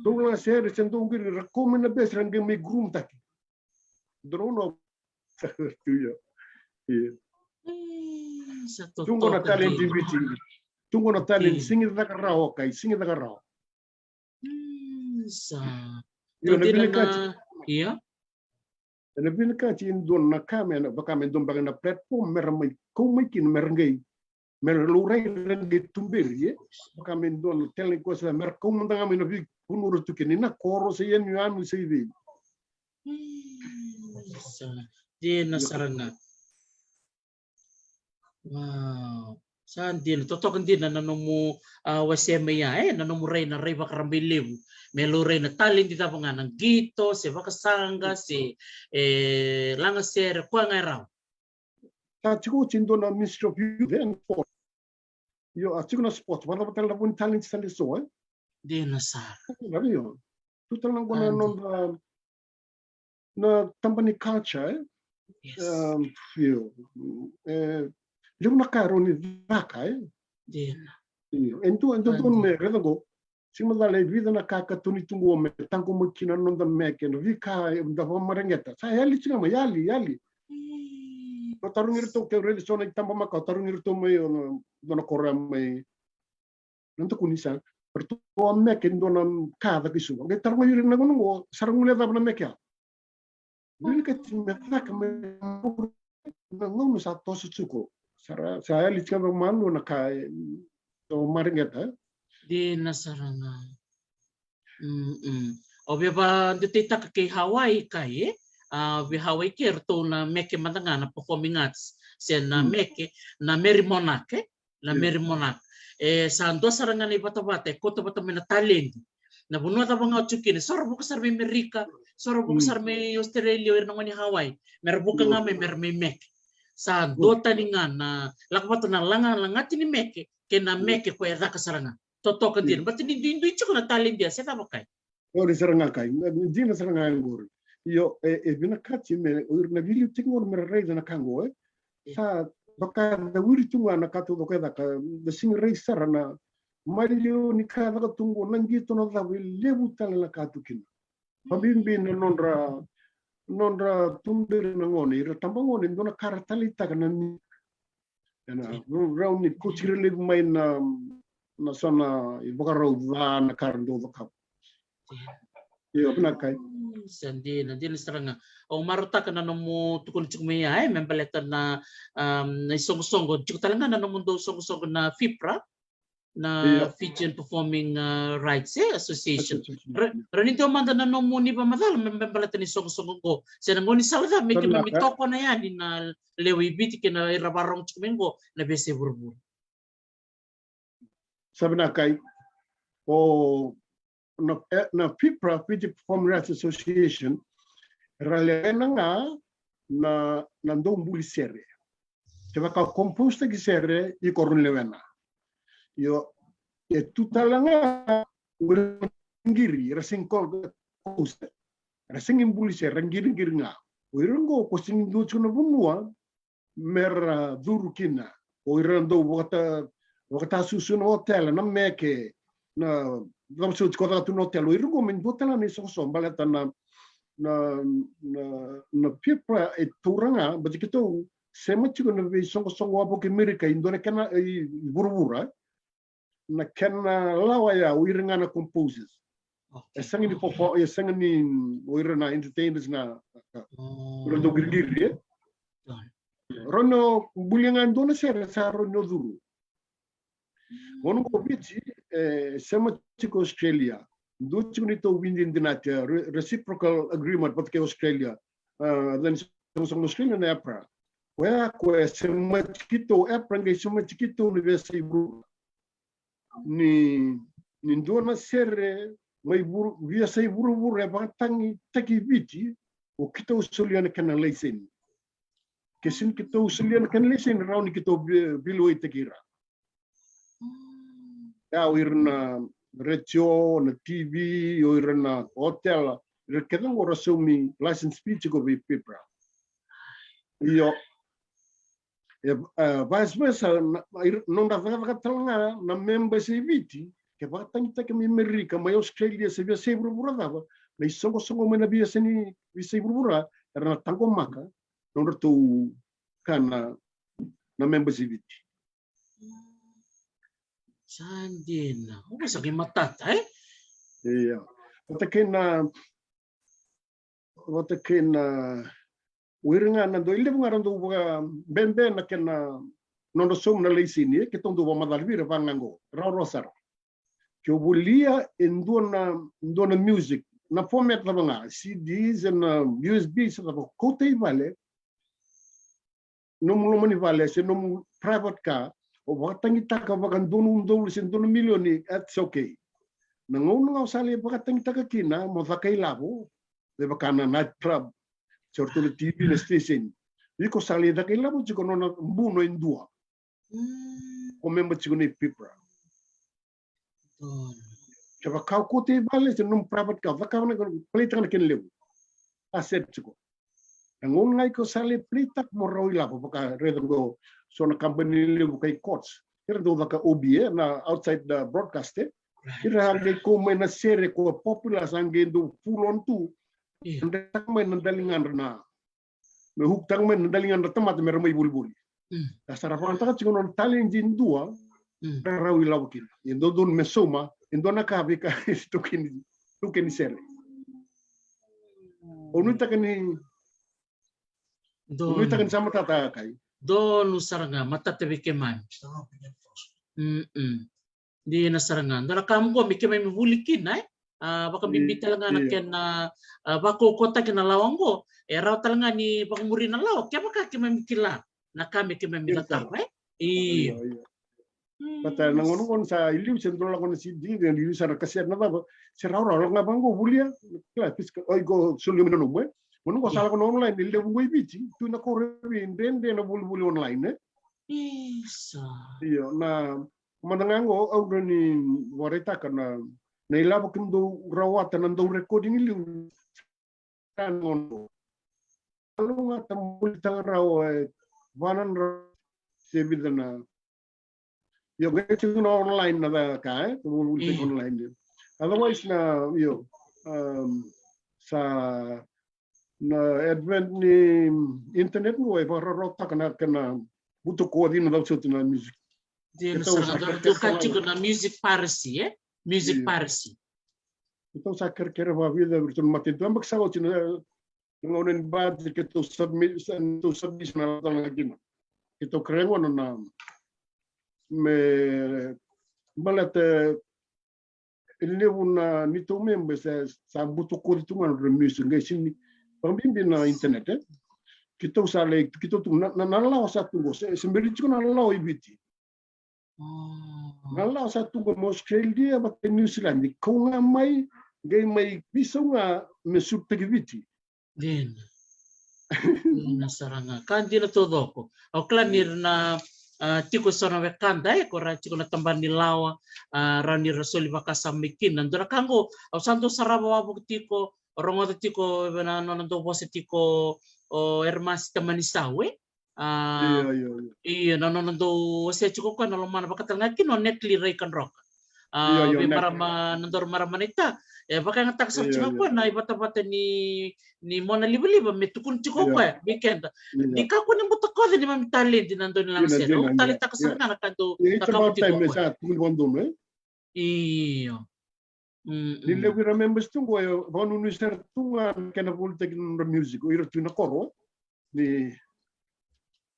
Dou laga sere, se dou qiri, ra kau mai na best, ra qai mai groom-taki. Dou rau na tu ya. Io. Io. Sa totoka. Tu qo na talent i Viti. Tu qo na talent, sega ni caka rawa kai, sega ni caka rawa. Io, na vinakati. Io. Ena vinakati e dua na ka me, vaka me dua beka na platform me ra mai kau mai kina me ra qai, me ra laurai, ra qai tuberi, e. Vaka me dua na talent koya sa me ra kau mada ga mai na veivanua ra tu kina, na koro se yanuyanu se i vei. Sa dina sara ga. Wow. Sa dina, totoka dina na nomu, a, wasea mai ya, e, na nomu rai, na rai vakarabailevu. Me laurai na taledi cava ga, na qito, se vakasaqa, se, e, laga sere, koya ga e rawa. Sa tiko oti e dua na Ministry of Youth and Sports. Io, a tiko na sports, vata vata na vo ni talent sa lesu, e? Dina sara. Io. Tu tale na qo na noda na taba ni culture, e? Yes. Um, io. E, levu na ka e rawa ni caka, e? Dina. Io. E dua, e dua, dua me raica qo. Sega ni macala e vica na ka ka toni tu qo me taqomaki kina na noda meke, na veika eda vakamareqeta. Sa yali tiko ga mai, yali, yali. O tarogi iratou, ke raica so na itaba makawa, o tarogi iratou mai, o na, dua na koro ya mai. Na dakuni sa, ratou a meke dua na ka caka i Suva. Qai taroga ira na gauna qo, sa ra guilecava na meke ya. Wili ka ti me caka me na gauna sa toso tiko. Sa ra, sa yali tiko vakamalua na ka e, so mareqeta. Dina sara ga. Mm-mm. O via vadeitaitaka kei Hawaii kai, e? A, vei Hawaii ke ratou na meke mada ga na performing arts. Se na meke, na Merry Monarch, e? Na Merry Monarch. E sa dua sara ga na ivatavata e kauta vata mai na taledi. Na vanua cava ga o tiko kina, so ra vuka sara mai Merika, so ra vuka sara mai Australia, o ira na gone Hawaii. Me ra vuka ga mai, me ra mai meke. Sa dua tani ga na lako vata na laga, lagati ni meke, kei na meke ko e caka sara ga. Totoka dina. But ni duidui tiko na taledi, se cava kai. Qori sara ga kai, dina sara ga qori. Io, e, e vinakati me, o ira na veiliutaki qori me ra raica na ka qo, e. Sa, vaka da wiri tu ga na ka taucoko e caka, da sega ni rai sara na, maliwa ni ka caka tu qo, na qito na cava e levu tale na ka tu kina. Vakabibi na nodra, nodra tuberi na gone, ira tabagone, dua na ka ra taleitaka na ni Ena rau ni kauti ira levu mai na, na so na ivakarau ca na ka ra dau cakava. Io, vinaka. Sa dina, dina sara ga. Au marautaka na nomu tukuna tiko mai ya, e, me baleta na, um, na isoqosoqo, tiko tale ga na nomudou isoqosoqo na FIPRA, na Fijian Performing, uh, Rights, e, Association. Ra, ra ni dua mada na nomuni vakamacala me, me baleta na isoqosoqo qo. Se na gaunisala cava me keimami tokona yani na lewe i Viti kei na ira vakarorogo tiko mai qo na veiyasai vuravura. Sa vinaka. O na, e, na FIPRA, Fiji Performing Arts Association, ra lewena ga na, na dau buli sere. Kevaka o compose-taki sere, iko rawa ni lewena. Io, e tu tale ga o ira na qiri, era sega ni compose. Era sega ni buli sere, era qiriqiri ga. O ira qo, ko sega ni dua tiko na vanua me ra curu kina. O ira na dau vakata, vakatasusu na otela, na meke, na cava soti ko caka tu na otela. O ira qo me dua tale na isoqosoqo baleta na, na, na, na FIPRA e taura ga, baleta keitou sema tiko na veisoqosoqo wavoki Amerika, e dua na kena, e, vuravura. Na kena lawa ya, o ira ga na composers. E sega ni perform, e sega ni o ira na entertainers na, o ira dau qiriqiri, e. Rawa ni o bulia ga e dua na sere sa rawa ni o curu. Gauna qo Viti, e, sema tiko Australia. Dua tiko neitou veidinadinati, re-, reciprocal agreement vata kei Australia. A, then sema, sema Australia na APRA. Koya, koya sema tiko keitou, APRA qai sema tiko keitou na veiyasai vuravura. Ni, ni dua na sere mai vuru, veiyasai vuravura e vakatagitaki Viti, o keitou solia na kena laiseni. Ke sega ni keitou solia na kena laiseni, rawa ni keitou vei-, veilewaitaki ira. Ya, o ira na retio, na TV, o ira na otela, ira kece qo ra saumi license fee tiko vei FIPRA. Io. E, e, vice versa, na, na, ira, nodra cakacaka tale ga na members e Viti, ke vakatagitaki mai Amerika, mai Australia, se veiyasai vuravura cava, na isoqosoqo mai na veiyasai ni, veiyasai vuravura, era na taqomaka nodratou ka na, na members e Viti. Sa dina. Oqo sa qai matata, e? Io. Vata kei na, vata kei na, o ira ga na dau, e levu ga ra dau vakabebe na kena nodra sauma na laiseni, e, keitou dau vakamacala vei ira vaka ga qo. Rawarawa sara. Ke o volia e dua na, dua na music, na format cava ga, CDs, na USB, se cava, kauta i vale, nomu loma ni vale, se nomu private car, o vakatagitaka vakadua na udolu se dua na milioni, that's okay. Na gauna ga o sa lai vakatagitaka kina mo caka ilavo, me vaka na night club, se o ratou na TV na station. Iko sa lai caka ilavo tiko nona buno e dua. Mm. Ko memba tiko ni PIPRA. Donu. Kevaka o kauta i vale se nomu private car, cakava na, playtaka na kena levu. A set tiko. Na gauna ga iko sa lai playtaka mo rawa ilavo, vaka raica qo so na kabani levu kai Courts. Era dau caka O B, e, na outside the broadcast, e. Right. Ira a qai kau mai na sere ko popular, sa qai dau full on tu. Io. Dretaka mai na daligadra na, me hukutaka mai na daligadra tamata me ra mai volivoli. Mm. Ka sa ra vakayagataka tiko nona talent e dua, mm, ra rawa ilavo kina. E dodonu me sauma e dua na ka vei ka tou kena, tou kena sere. O nuitaka ni, o nuitaka ni sa matata, Kai? Donu sara ga, matata vei keimami. Mm-mm. Dina sara ga. Dua na ka qo me keimami vuli kina, e? A, vakabibi tale ga na kena, a, vakaukauwataki na lawa qo. E rawa tale ga ni vakamuri na lawa kevaka keimami kila na ka me keimami cakava, e? Io. Io, io. Mm. Baleta na gauna qo sa i liu se dua lako na CD, i liu sa na kasete na cava, se rawarawa lako ga vaqo, volia. Kila, physical, o iko soli mai na nomu, e? Gauna qo sa lako na online, e levu qo i Viti, tu na koro e dredre na volivoli online, e? Isa. Io, na mada ga qo au rawa ni vakaraitaka na, na ilavo kemudou rawata na dau recording i liu. Sa na gauna qo. Alo ga ta volitaka rawa e va na drau se vica na. Io, qai tiko na online na ka, e? Volitaka online. Otherwise na, io, um, sa na advent ni internet qo e vakarautaka na kena butakoci na cava soti na music. Dina. Keitou sara sa ga, keitou sa ka tiko na music piracy, e? Music piracy. Keitou sa kerekere vakavica vei iratou na matanitu. Yabaki sa oti na, na gauna ni budget keitou submit, sa, keitou submit na tale ga kina. Keitou kerea gona na me baleta e levu na neitou memba sa, sa butakoci tu ga na nodra music, qai sini vakabibi na internet, e. Keitou sa lai, keitou tu na, na, na lawa sa tu qo, se, se bera tiko na lawa i Viti. Na lawa sa tu qo mai Australia vata New Zealand, kau ga mai, qai mai veisau ga me sutaki Viti. Dina. Dina sara ga. Ka dina taucoko. Au kila ni ra na, a, tiko so na wekada, e, ko ra tiko na tabana ni lawa, a, rawa ni ra soli vakasama mai kina. Dua na ka qo, au sa dau sarava wavoki tiko, rogoca tiko na nona dau vosa tiko o Ermasi Tamanisau, e? A, io, io, io. Io, na nona dau wasea tiko koya na lomana vaka tale ga kina o Natalie Raikadroka. A, io, io, vei Nat. Marama, na daru marama naita. E vakayagataka sara tiko ga koya na ivatavata ni, ni mona livaliva me tukuna tiko koya vei keda. Io. Ni kakua ni butakoci neimami taledi na dau ni lagasere. Dina, dina, au taleitaka sara ga na ka dau, na ka dau tiko koya. Sa tukuni vakadodonu, e? Io. Mm-mm. Ni levu ira members tu qo e vakanuinui sara tu ga na kena volitaki na nodra music o ira tu na koro. Ni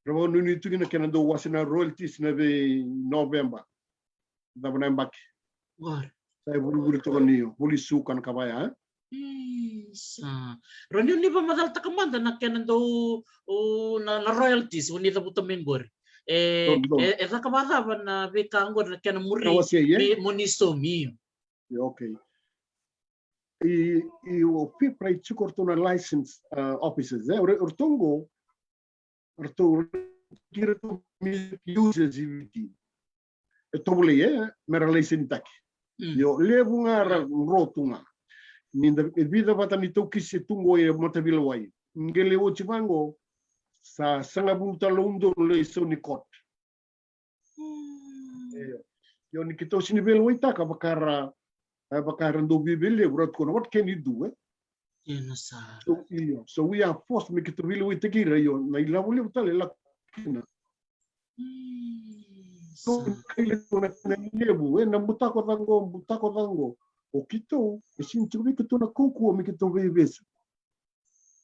ra vakanuinui tu kina kena dau wase na royalties na vei November. Cava na yabaki. Qori. Sa e vurivuri toka ni voli suka na ka vaya, e? Isa. Rawa ni o ni vakamacalataka mada na kena dau, o, na, na royalties o ni cavuta mai qori. E, e, e caka vakacava na veika qori na kena muri, e? Mo ni saumi, io. Io, okay. I, i o PIPRA e tiko ratou na license, a, officers, e? O ratou qo, ratou, ratou music users i Viti. E tovolei, e, me ra laisenitaki. Mm. Io, levu ga ra dro tu ga. Ni da, e vica vata ni taukisi e tu qo e mataveilewai. Qai lai oti vaqo, sa sagavulu tale na udolu lai sau ni court. Mm. Io. Io, ni keitou sini veilewaitaka vaka ra, e, vaka ra dau veiveilewai, ra tukuna, what can you do, e? Dina sara. So, io. So we are forced me keitou veilewaitaki ira, io, na ilavo levu tale e lako kina. Mm, so, sa. Kai levu na, na levu, e, na butako ca qo, butako ca qo. O keitou, e sini tiko vei keitou na kaukauwa me keitou veivesu.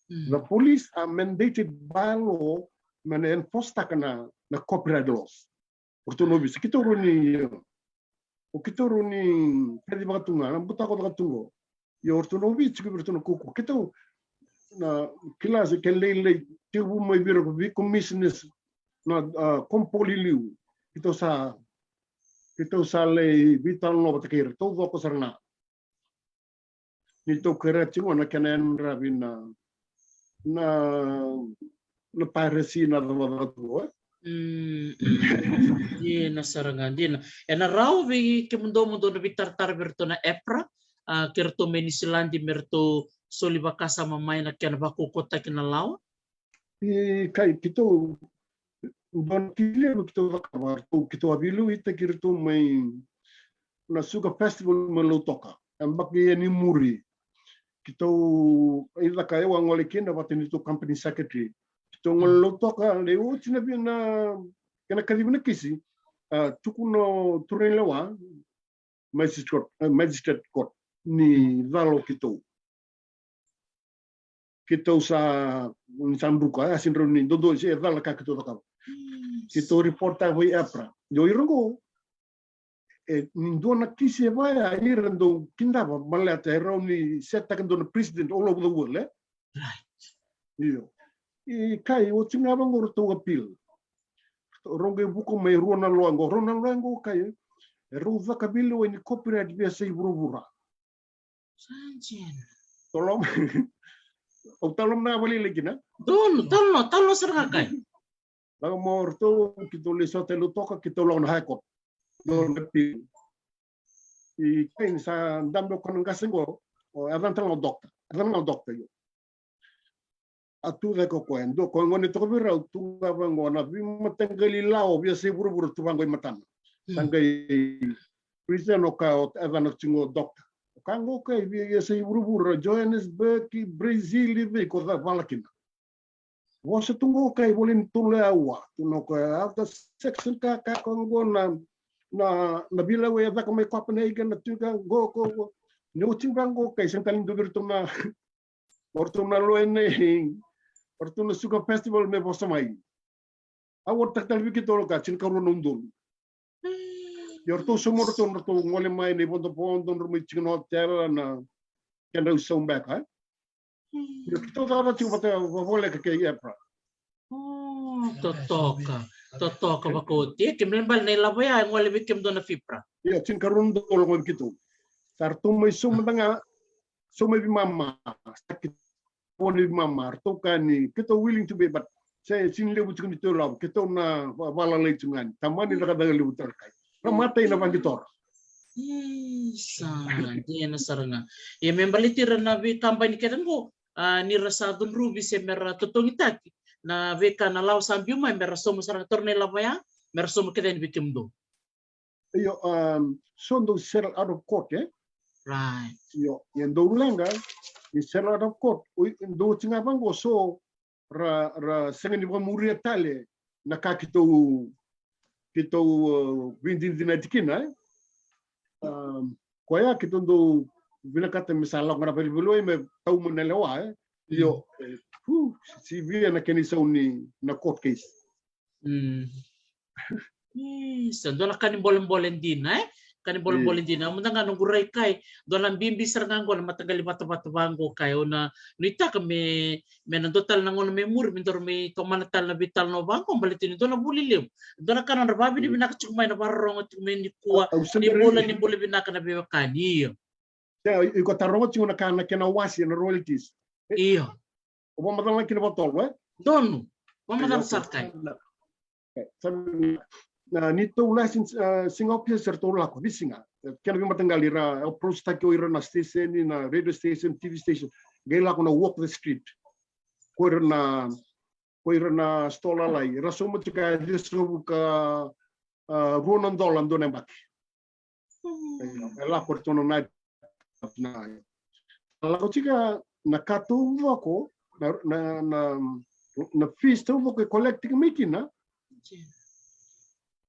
Mm. The police are mandated by law me na enforce-taka na, na copyright laws. O ratou na ovisa, keitou rawa ni, o keitou rawa ni kacivaka tu ga na butako caka tu qo. Ia o ratou na ovisa tiko vei iratou na kaukauwa. Keitou na kila se ke lailai tekivu mai vei ira ko vei commissioners na, a, Komapoli liu. Keitou sa, keitou sa lai veitalanoa vata kei ira, taucoko sara ga. Ni tou kerea tiko na kena yadravi na, na, na piracy na cavacava tu, e? Mm, mm. Dina sara ga, dina. E na rawa vei kemudou mo dou na veitaratara vei iratou na EPRA, a, kei iratou mai Niusiladi me ratou soli vakasama mai na kena vakaukauwataki na lawa? E, kai, keitou, dua na kisi levu keitou cakava, ratou, keitou a veiliutaki iratou mai na Sugar Festival mai Lautoka. E baki e ni muri. Keitou, e caka, au a gole kina vata neitou company secretary. Keitou gole Lautoka, lai oti na vei na, kena kacivi na kisi, a, tukuna o turaga ni lewa, magistrate court, e, magistrate court, ni cala o keitou. Keitou sa, ni sa druka, e, a sega ni dodonu, se cala ka keitou cakava. Keitou report-taka vei EPRA. Io, ira qo, e, ni dua na kisi e vaya, ira dau kidava, baleta e rawa ni set-taka e dua na precedent all over the world, e? Right. Io. E kai, oti ga vaqo ratou appeal. Rau qai vuka mai rua na loya qo, rua na loya qo kai, e rau caka veilewai ni copyright veiyasai vuravura. Sa dina. Tolom. Au talanoa vakalailai kina. Donu, talanoa, talanoa sara ga kai. Lako mai o ratou, keitou lai sota i Lautoka, keitou lako na High Court. Donu na appeal. I kai ni sa dabe o koya na qase qo, o, e yacana tale ga o Doctor. E yacana ga o Doctor, io. A tu cake o koya, dua koya gone toka vei rau, tu ga vaqo na veimataqali lawa veiyasai vuravura tu vaqo i matana. Sa qai present o koya, o, e yacana tiko qo Doctor. O koya qo kai veiyasai vuravura, Johannesburg, Brazil, i vei ko ca vala kina. Vosa tu qo kai volai ni tolu e aua. Tu na koya after section ka, ka koya qo na, na, na veilewai e caka mai Copenhagen, na tu ka qo, qo, qo. Ni oti vaqo kai, sega tale ni dua vei iratou na, o ratou na loya nei, o ratou na Sugar Festival me vosa mai. Au a taka tale vei keitou na ka, tinikarua na udolu. Ia o ratou sauma o ratou, ratou gole mai na ivodovodo, drau mai tiko na hotel, na kedrau sauma beka, e? Ia keitou cakacaka tiko vata, vavoleka kei EPRA. O, totoka, totoka vakaoti. E, kemuni bale na ilavo ya, e gole vei kemudou na FIPRA. Ia, tinikarua na udolu gole vei keitou. Sa ratou mai sauma mada ga, sauma i veimama, sa keitou vo ni veimama, ratou kaya ni keitou willing to pay, but se sega ni levu tiko ni tou ilavo, keitou na va-, valalai tiko ga ni tamani cakacaka levu tale kai. Ra matai na vaqitora. Isa, dina sara ga. Ia me baleti ira na veikabani kece qo, a, ni ra sa cudruvi se me ra totogitaki na veika na lawa sa biu mai, me ra sauma sara ga, taura na ilavo ya, me ra sauma kece yani vei kemudou. Io, um, so dou settle out of court, e? Right. Io, ia dou leqa, ni settle out of court, oi, dou oti ga vaqo so ra, ra sega ni vakamuria tale na ka keitou, keitou, uh, veidinadinati kina, e? Um, koya keitou dau vinakata me sa lako ga na veiveilewai me tau mai na lewa, e? Io, e, hu, sivia na kena isau ni na court case. Mm. Isa, dua na ka ni bolebole dina, e? Ka ni bolebole dina. Au mada ga noqu rai kai, dua na bibi sara ga qo na mataqali vatavata vaqo kai, au na nuitaka me, me na dua tale na gauna me muri, me daru mai tomana tale na veitalanoa vaqo, baleta ni dua na vuli levu. Dua na ka nodra vakavinavinaka tiko mai na vakarorogo tiko mai nikua, ni bula, ni bula vinaka na veiwekani, io. Ia, iko taroga tiko na ka na kena wasi na royalties. Io. O vakamacala kina vakatolu, e? Donu. Vakamacala sara kai. E, sa, na, ni tou license, e, siga o pia se ratou lako, ni siga. E, kena veimataqali ra approach taki o ira na station, na radio station, T V station. Qai lako na walk the street. Ko ira na, ko ira na store lalai. Ra sauma tiko e ciwasagavulu ka, a, rua na dola dua na yabaki. E lako ratou na night, na, lako tiko na ka taucoko, na, na, na, na fees taucoko e collect tiko mai kina,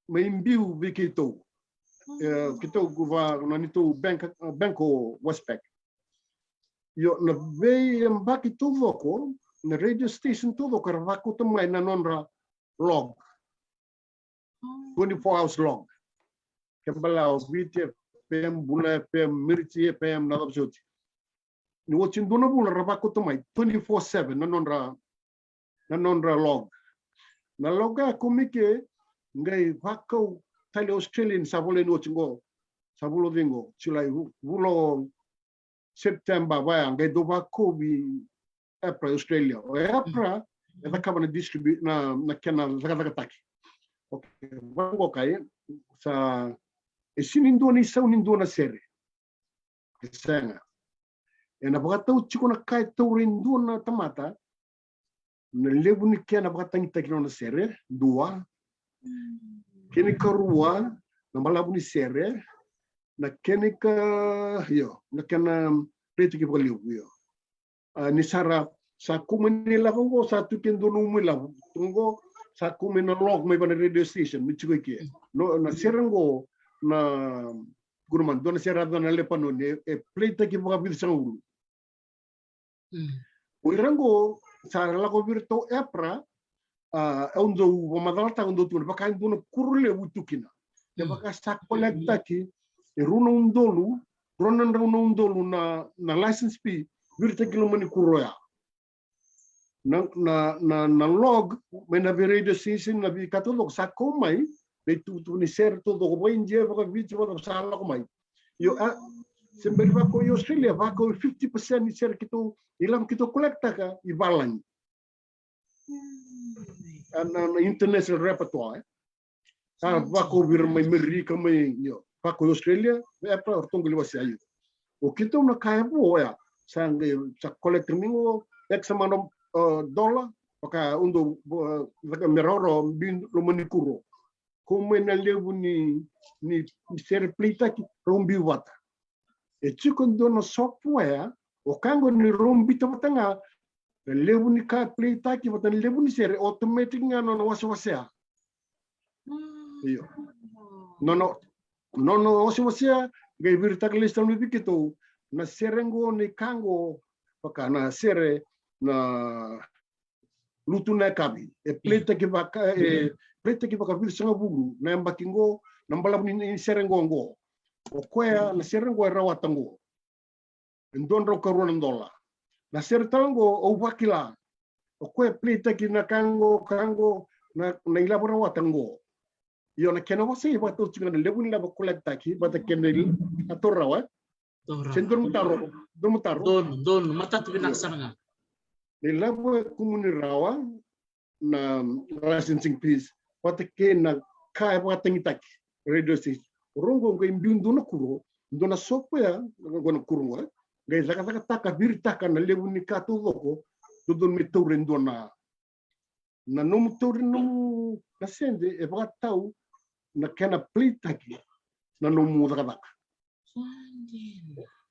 mai biu vei keitou. E, keitou qo va, na neitou bank, bank o Westpac. Io, na veiyabaki taucoko, na radio station taucoko era vakauta mai na nodra log. Twenty-four hours log. Ke balavu, Viti F M, Bula F M, Miriti F M, na cava soti. Ni oti dua na vula ra vakauta mai twenty-four seven na nodra, na nodra log. Na log a kau mai ke, qai vakau tale Australia ni sa volai ni oti qo, sa vula o cei qo, July, vu-, vula o September, vaya, qai dau vakau vei EPRA Australia. O EPRA, e cakava na distribute na, na kena cakacakataki. Okay, vaqo kai sa e sini dua ni sau ni dua na sere. E sega. Ena vakatau tiko na ka e taura e dua na tamata, na levu ni kena vakatagitaki na nona sere, dua. Kena ikarua, na balavu ni sere, na kena ika, io, na kena rate ki vakalevu, io. A, ni sara, sa kau mai ni lako qo, sa tu ke dua na umu i lavo. Qo, sa kau mai na log mai vana radio station, ni tiko i ke. No, na sere qo, na, guruma, dua na sere a na Lepanoni, e, e play taki vakavica sagavulu. O ira qo, sa lako vei iratou EPRA, a, au dau vakamacalataka, au dau tukuna, vaka e dua na kuro levu tu kina. E vaka sa collect taki, e rua na udolu, rua na drau na udolu na, na license fee, vei iratou ki loma ni kuro ya. Na, na, na, na log, mai na vei radio station, na veika taucoko, sa kau mai, vei tukutuku ni sere taucoko, vakaIdia, vakaViti, vaka sa lako mai. Io, a, se bera vaka i Australia, vaka fifty percent ni sere keitou, i lavo keitou collect taka, i valagi. A, na, na international repertoire, e. Sa vaka o vei ira mai Merika, mai, io, vaka i Australia, e pa, o ratou qai lai wasea, io. O keitou na ka e vo, oya, sa qai, sa collect mai qo, X amount of, uh, dollar, vaka o dou, uh, vaka me rawarawa, biu loma ni kuro. Kau mai na levu ni, ni, ni sere play taki, rau biu vata. E tiko e dua na software, o ka qo ni rau biuta vata ga, na levu ni ka play taki vata na levu ni sere, automatic ga nona wasewasea. Io. Nona, nona wasewasea, qai viritaka lesu tale mai vei keitou, na sere qo ni ka qo, vaka na sere, na lutu na yakavi. E play taki vaka, e play taki vakavica sagavulu na yabaki qo, na balavu ni, ni sere qo qo. O koya, na sere qo e rawata qo. E dua drau ka rua na dola. Na sere tale qo, au vakila. O koya e play taki na ka qo, ka qo, na, na ilavo rawata qo. Io, na kena wasei, vakatau tiko na levu ni lavo collect taki, vata kei na il-, a toro rawa, e? Toro rawa. Se donu taro, donu taro. Donu, donu, matata vinaka sara ga. Ni lavo e kumuni rawa, na licensing fees, vata kei na ka e vakatagitaki, radio station. Rogo qai biu dua na kuro, dua na software, qo na kuro qo, e? Qai cakacakataka, viritaka na levu ni ka taucoko, dodonu me tauri e dua na Na nomu tauri nomu na sede e vakatau na kena play taki na nomu cakacaka.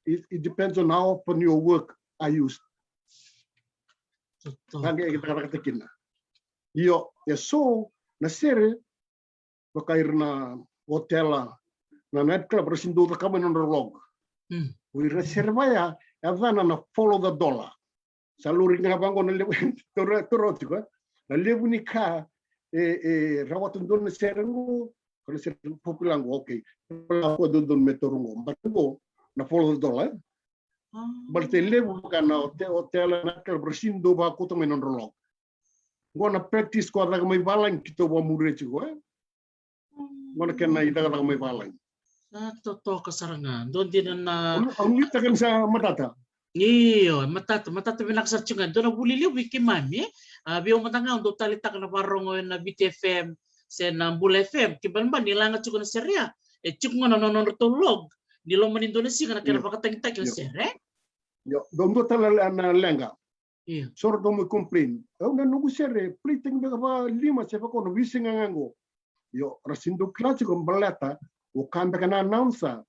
It, it depends on how often your work are used. Ka qai cakacaka kina. Io, e so na sere vaka ira na hotela, na night club, ra sini dau cakava mai na nodra log. O ira na sere vaya, e yacana na follow the dollar. Sa lori ga vaqo na levu, toro, toro tiko, e? Na levu ni ka, e, e, rawata dua na sere qo, ka na sere popular qo, okay. Popular qo dodonu me toro qo. But qo, na follow the dollar, e? Baleta e levu vaka na hote-, hotela, na ka ra sini dau vakauta mai na nodra log. Qo na practice ko a caka mai valagi keitou vakamuria tiko, e? Qo na kena icakacaka mai valagi. Sa totoka sara ga. Dua dina na. Au nuitaka ni sa matata. Io, matata, matata vinaka sara tiko ga. Dua na vuli levu vei keimami, e? A, vei au mada ga au dau taleitaka na vakarorogo ena Viti F M se na Bula F M. Kena ibalebale ni laga tiko na sere ya, e tiko ga na nodratou log ni loma ni dua na siga na kena vakatagitaki na sere. Io, dua, dua tale na leqa. Io. So ra dau mai complain. Au na noqu sere, play taki beka vakalima se vakaono, veisiga ga qo. Io, ra sini dau kila tiko baleta o ka beka na announcer.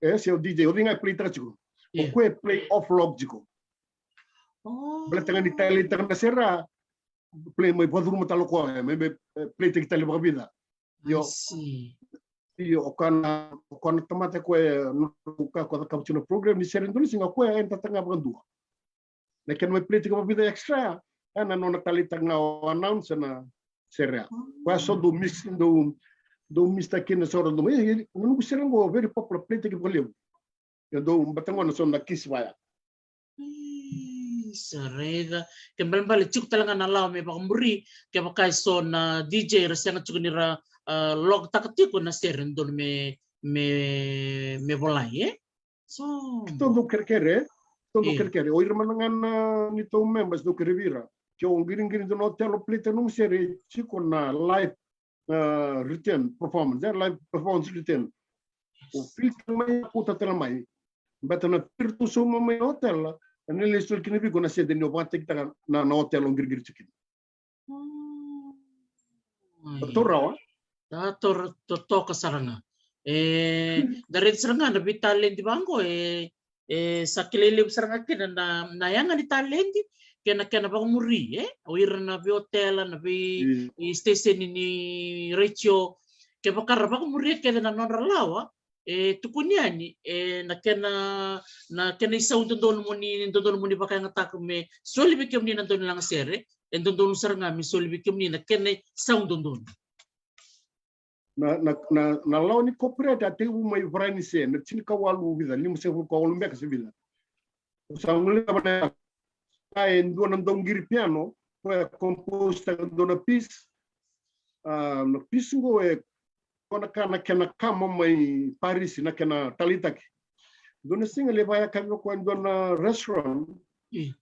E, se o D J, o cei ga e play taka tiko. Io. O koya e play off log tiko. Baleta ga ni taleitaka na sere, play mai vakacuruma tale o koya, me, me, e, play taki tale vakavica. Io. Io, o koya na, o koya na tamata koya, no, ka ko cakava tiko na program ni sere dua na siga, o koya e data ga vakadua. Na kena mai play tiko vakavica extra, e na nona taleitaka ga o announcer na sere. Koya so dau miss, dau, dau miss taki na so ra dau, e, e, na noqu sere qo very popular, play taki vakalevu. Ia dou bata gona so na kisi vaya. Ii, sa raica. Kena ibalebale tiko tale ga na lawa me vakamuri, kevaka e so na D J ra sega tiko ni ra, a, log taka tiko na sere dodonu me, me, me volai, e? So. Keitou dau kerekere, keitou dau kerekere. O ira mada ga na neitou members dau kerekere vei ira. ke o qiriqiri dua na hotel o play-taka nomu sere, e tiko na live, ah, return performance, eh, live performance return. O filter mai, kauta tale mai. Baleta na vei iratou sauma mai na hotel, ena lesu tale kina vei iko na sede ni o vakayagataka na, na hotel o qiriqiri tiko kina. Mm. Tou rawa? Da tou, totoka sara ga. E, da raica sara ga na veitaledi vaqo, e, e sa kilai levu sara ga kina na, na yaga ni taledi kei na kena vakamuri, e? O ira na veiotela, na vei, mm, i station ni retio, kevaka ra vakamuria kece na nodra lawa, e tukuni yani, e, na kena, na kena isau dodonu mo ni, dodonu mo ni vakayagataka me soli vei kemuni na dau ni lagasere, e dodonu sara ga me soli vei kemuni na kena isau dodonu. Na, na, na, na lawa ni copyright a tekivu mai Varanise, na tinikawalu vica, limasagavulu ka walu beka se vica. Au sa guilecava na, e dua na dauqiri piano, koya e compose-taka dua na piece, ah, na piece qo e, ko na ka na kena kama mai Parisi, na kena taleitaki. Dua na siga lai vakayakavi o koya e dua na restaurant. Mm.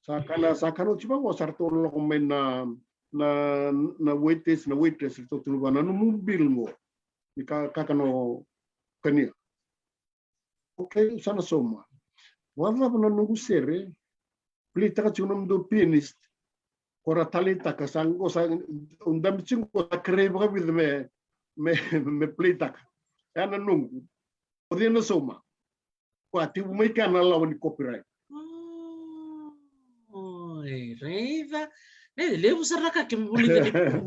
Sa kana, sa kana oti vaqo, sa ratou lako mai na, na, na waiters, na waitress, ratou tukuna vua, na nomu bill qo. Ni ka, kakana o kania. Okay, au sa na sauma. Vakacava na noqu sere, play-taka tiko nomudou pianist, ko ra taleitaka, sa qo sa, au dabe tiko qo, sa kerei vakavica me, me, me play-taka. Ya na noqu. O cei na sauma? Ko a tekivu mai kea na lawa ni copyright. Oh, oi, raica. Ne, levu sara na ka keimami vulica nikua.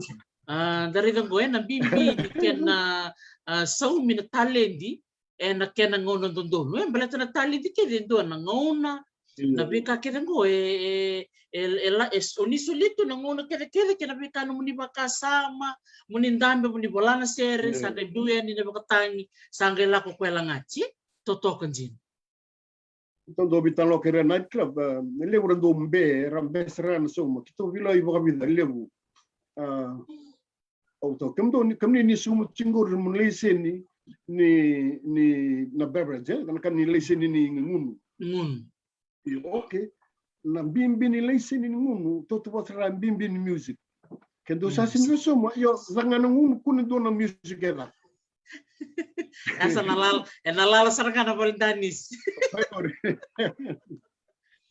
Ah, da raica qo, e, na bibi ni kena, ah, saumi na taledi, e, na kena gauna dodonu. E, baleta na taledi kece e dua na gauna, na, io, veika kece qo, e, e, e, e la, e, o ni solia tu na gauna kecekece kei na veika nomuni vakasama, mo ni dabe, mo ni vola na sere, io, sa qai biu yani na vakatagi, sa qai lako koya lagati, totoka dina. Keitou dau veitalanoa kei ira na night club, ah, e levu ra dau be, ra be sara na sauma. Keitou veilawa i vakavica, e levu. Ah, au tau, kemudou ni, kemuni ni sauma tiko qori mo ni laiseni ni, ni na beverage, e? Na ka ni laiseni ni gunu. Gunu. Io, okay. Na bibi ni laiseni ni gunu, tautauvata sara na bibi ni music. Ke dou sa sega ni sauma, io, caka ga na gunu, kua ni dua na music e caka. E sa na lala, e na lala sara ga na vale danisi. Io,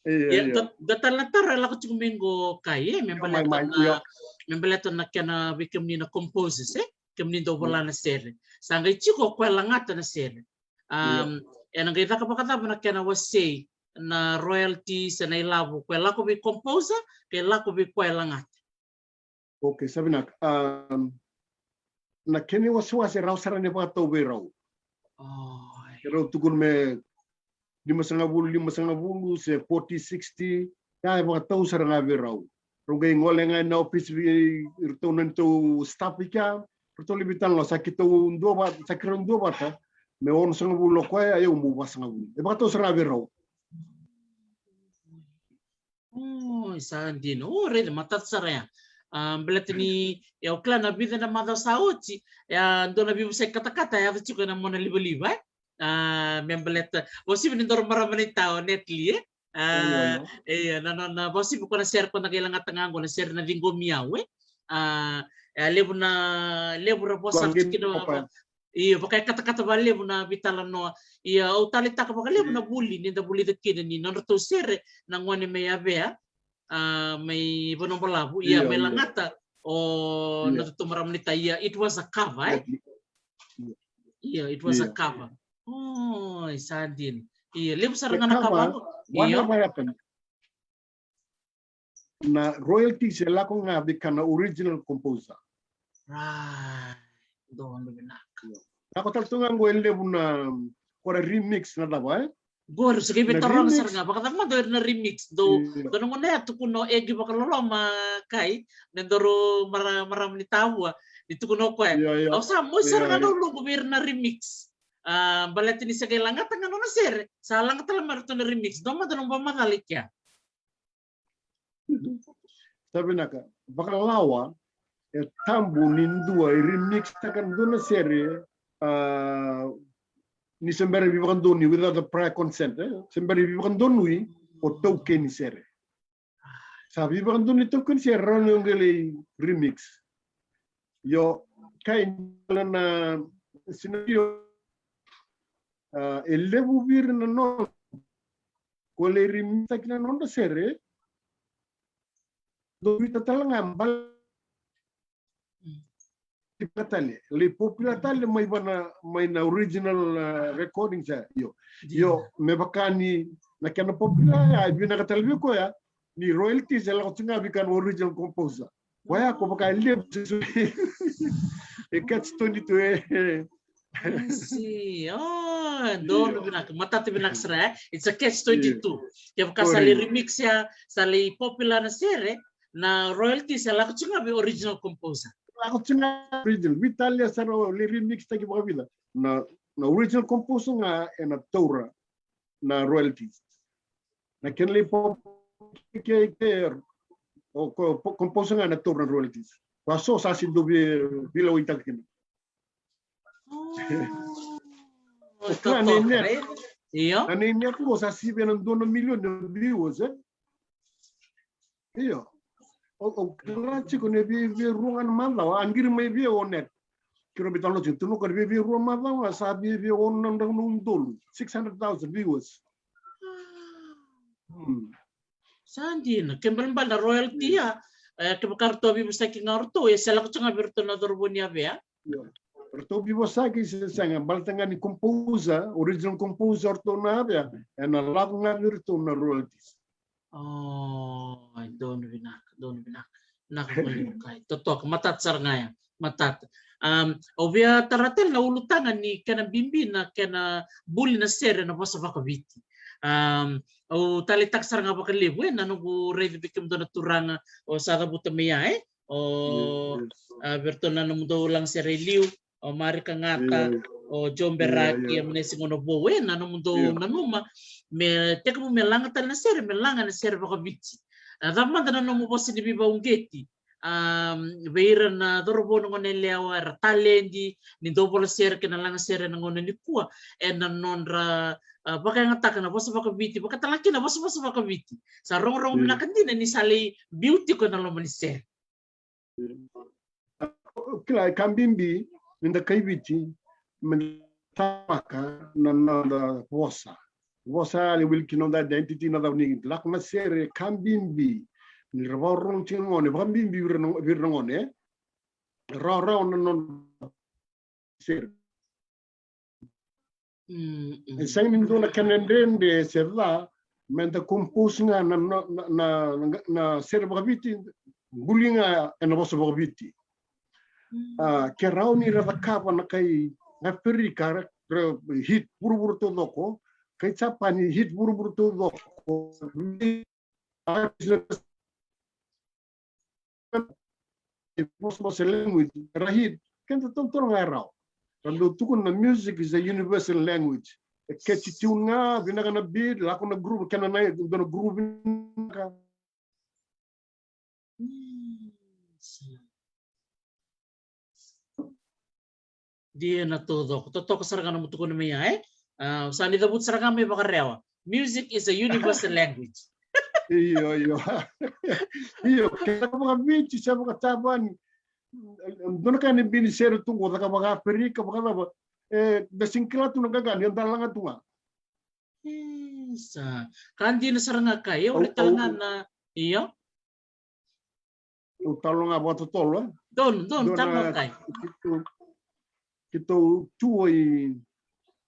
io, io. Da, da tale na taro e lako tiko mai qo, Kai, e, me baleta na, me baleta na kena vei kemuni na composers, e? Kemuni dau vola na sere. Sa qai tiko o koya lagata na sere. Io. Um, e na qai caka vakacava na kena wasei, na royalties, e na ilavo, o koya lako vei composer, ke lako vei koya lagata. Okay, sa vinaka. Um, na kena iwasewase e rawa sara ni vakatau vei rau. Oh. Ke rau tukuna me limasagavulu, limasagavulu, se forty, sixty, ya e vakatau sara ga vei rau. Rau qai gole ga ina office vei iratou na neitou staff i kea, ratou lai veitalanoa, sa keitou duavata, sa keirau duavata, me onosagavulu o koya, au meu vasagavulu. E vakatau sara ga vei rau. O, sa dina. O, raica, matata sara ya. A, baleta ni, e, au kila na vica na macawa sa oti, e, a, dua na veivosaki katakata e yaco tiko ena mona livaliva, e? A, me baleta, o sivi ni doro marama ni tao, Natalie, e? A, io, io. Io, na, na, na, o sivi ko na sere ko na qai lagata ga qo na sere na ciqomi au, e? A, e, levu na, levu ra vosa atu kina, io, vaka e katakata vakalevu na veitalanoa. Ia, au taleitaka vakalevu na vuli ni da vulica kina ni nodratou sere na gone mai Avea, a, mai Vanuabalavu, ia, io, mai lagata o nodatou marama ni tao, ia, it was a cover, e? Io, it was a cover. Oi, sa dina. Ia, levu sara ga na cover. Io. Na royalties e lako ga vei kena original composer. Right. Donu vinaka. Lako tale tu ga qo e levu na, ko na remix na cava, e? Qori, sa qai veitaroga sara ga, vakacava mada o ira na remix? Dou, dou na gauna ya tukuna o Egi Vakaloloma, Kai, me daru mara, marama ni tavua, ni tukuna o koya. Io, io. Au sa mosi sara ga na uluqu vei ira na remix. A, baleta ni sa qai lagata ga nona sere, sa lagata tale mai ratou na remix. Dou mada na bau macala i kea. Sa vinaka, vakalawa e tabu ni dua e remix-taka dua na sere, a, ni se bera ni veivakadonui, without the prior consent, e? Se bera ni veivakadonui o taukei ni sere. Sa veivakadonui toka ni sere rawa ni o qai lai remix. Io, kai na scenario, a, e levu vei ira na nona ko lai remix taki na nodra sere. Dou vita tale ga bal tale, lai popular tale mai vana, mai na original, a, recording sa, io. Io, me vaka ni na kena popular ya, e vinaka tale vei koya ni royalties e lako tiko ga vei koya na original composer. Koya ko vaka e levu e catch twenty-two e. I see. Oh, donu vinaka, matata vinaka sara, e. It's a catch twenty-two. Kevaka sa lai remix ya, sa lai popular na sere, na royalties e lako tiko ga vei original composer. Lako tiko ga original. Vitalia sara o lai remix taki vakavica. Na, na original composer ga ena taura na royalties. Na kena lai pop ke, ke, o ko, po, composer ga na taura na royalties. Koya so sa sega ni dau vei, veilewaitaka kina. Oh. O kila na totoka, net, right? Io. Na net qo sa sivia na dua na milioni na viewers, e? Io. O, o kila tiko ni vei, vei rua ga na macawa, a qiri mai vei o net. Kiro vei talo tiko, tunu ka vei, vei rua macawa, sa vei, vei ono na drau na udolu, six hundred thousand viewers. Hmm. Sa dina, ke balebale na royalty ya, e, kevaka ratou a veivosaki ga o ratou, e se lako tiko ga vei ratou na cauravou ni Avea. Io. Ratou veivosaki se sega, baleta ga ni composer, original composer o ratou na Avea, ena lako ga vei ratou na royalties. O, e donu vinaka, donu vinaka. Vinaka vakalevu kai. Totoka, matata sara ga ya. Matata. Am, au via tara tale na ulutaga ni kena bibi na kena buli na sere na vosa vakaviti. Am, au taleitaka sara ga vakalevu, e, na noqu raica vei kemudou na turaga, o sa cavuta mai ya, e? O, a, vei ratou na nomudou lagasere i liu, o Marika Gata, o Joe Beraki, a Manesi Gonavou, e, na nomudou nanuma me tekivu me laga tale na sere, me laga na sere vakaviti. A, cava mada na nomu vosa ni veivakauqeti, a, vei ira na cauravou, na gone yalewa era taledi ni dau vola sere kei na laga sere ena gauna nikua, ena nodra, a, vakayagataka na vosa vakaviti, vakatale ga kina na vosavosa vakaviti. Sa rogorogo vinaka dina ni sa lai biu tiko ena loma ni sere. Kila, e ka bibi ni da kai Viti me da tamaka na noda vosa. Vosa e wili kina noda identity, na cava ni lako na sere, e ka bibi ni ra vakarorogo tiko na gone, vakabibi vei ira na, vei ira na gone, e? Rawarawa na noda sere. Mm, mm. E sega ni dua na kena dredre se ca, me da compose ga na, na, na, na, na sere vakaviti, buli ga ena vosa vakaviti. Mm. A, ke rawa ni ra cakava na kai Aferika, ra, ra hit vuravura taucoko, kai Japani hit vuravura taucoko. Vosavosa language, ra hit, keda totolo ga e rawa. Ra dau tukuna na music is a universal language. E catchy tune ga, vinaka na beat, lako na groove, kena na, dua na groove vinaka. Dina taucoko, totoka sara ga na nomu tukuna mai ya, e? A, sa ni cavuta sara ga mai vakarewa. Music is a universal language. Io, io. Io, ke vakaViti se vakaJapani. Dua na ka ni bini sere tu qo, caka vakaAferika, vakacava. E, da sega ni kila tu na qaqa ni da laga tu ga. Isa. Ka dina sara ga kai, e, au, au, tale ga na, io. Au talo ga vakatotolo, e? Donu, donu, donu talo na kai. Keitou, keitou tua i,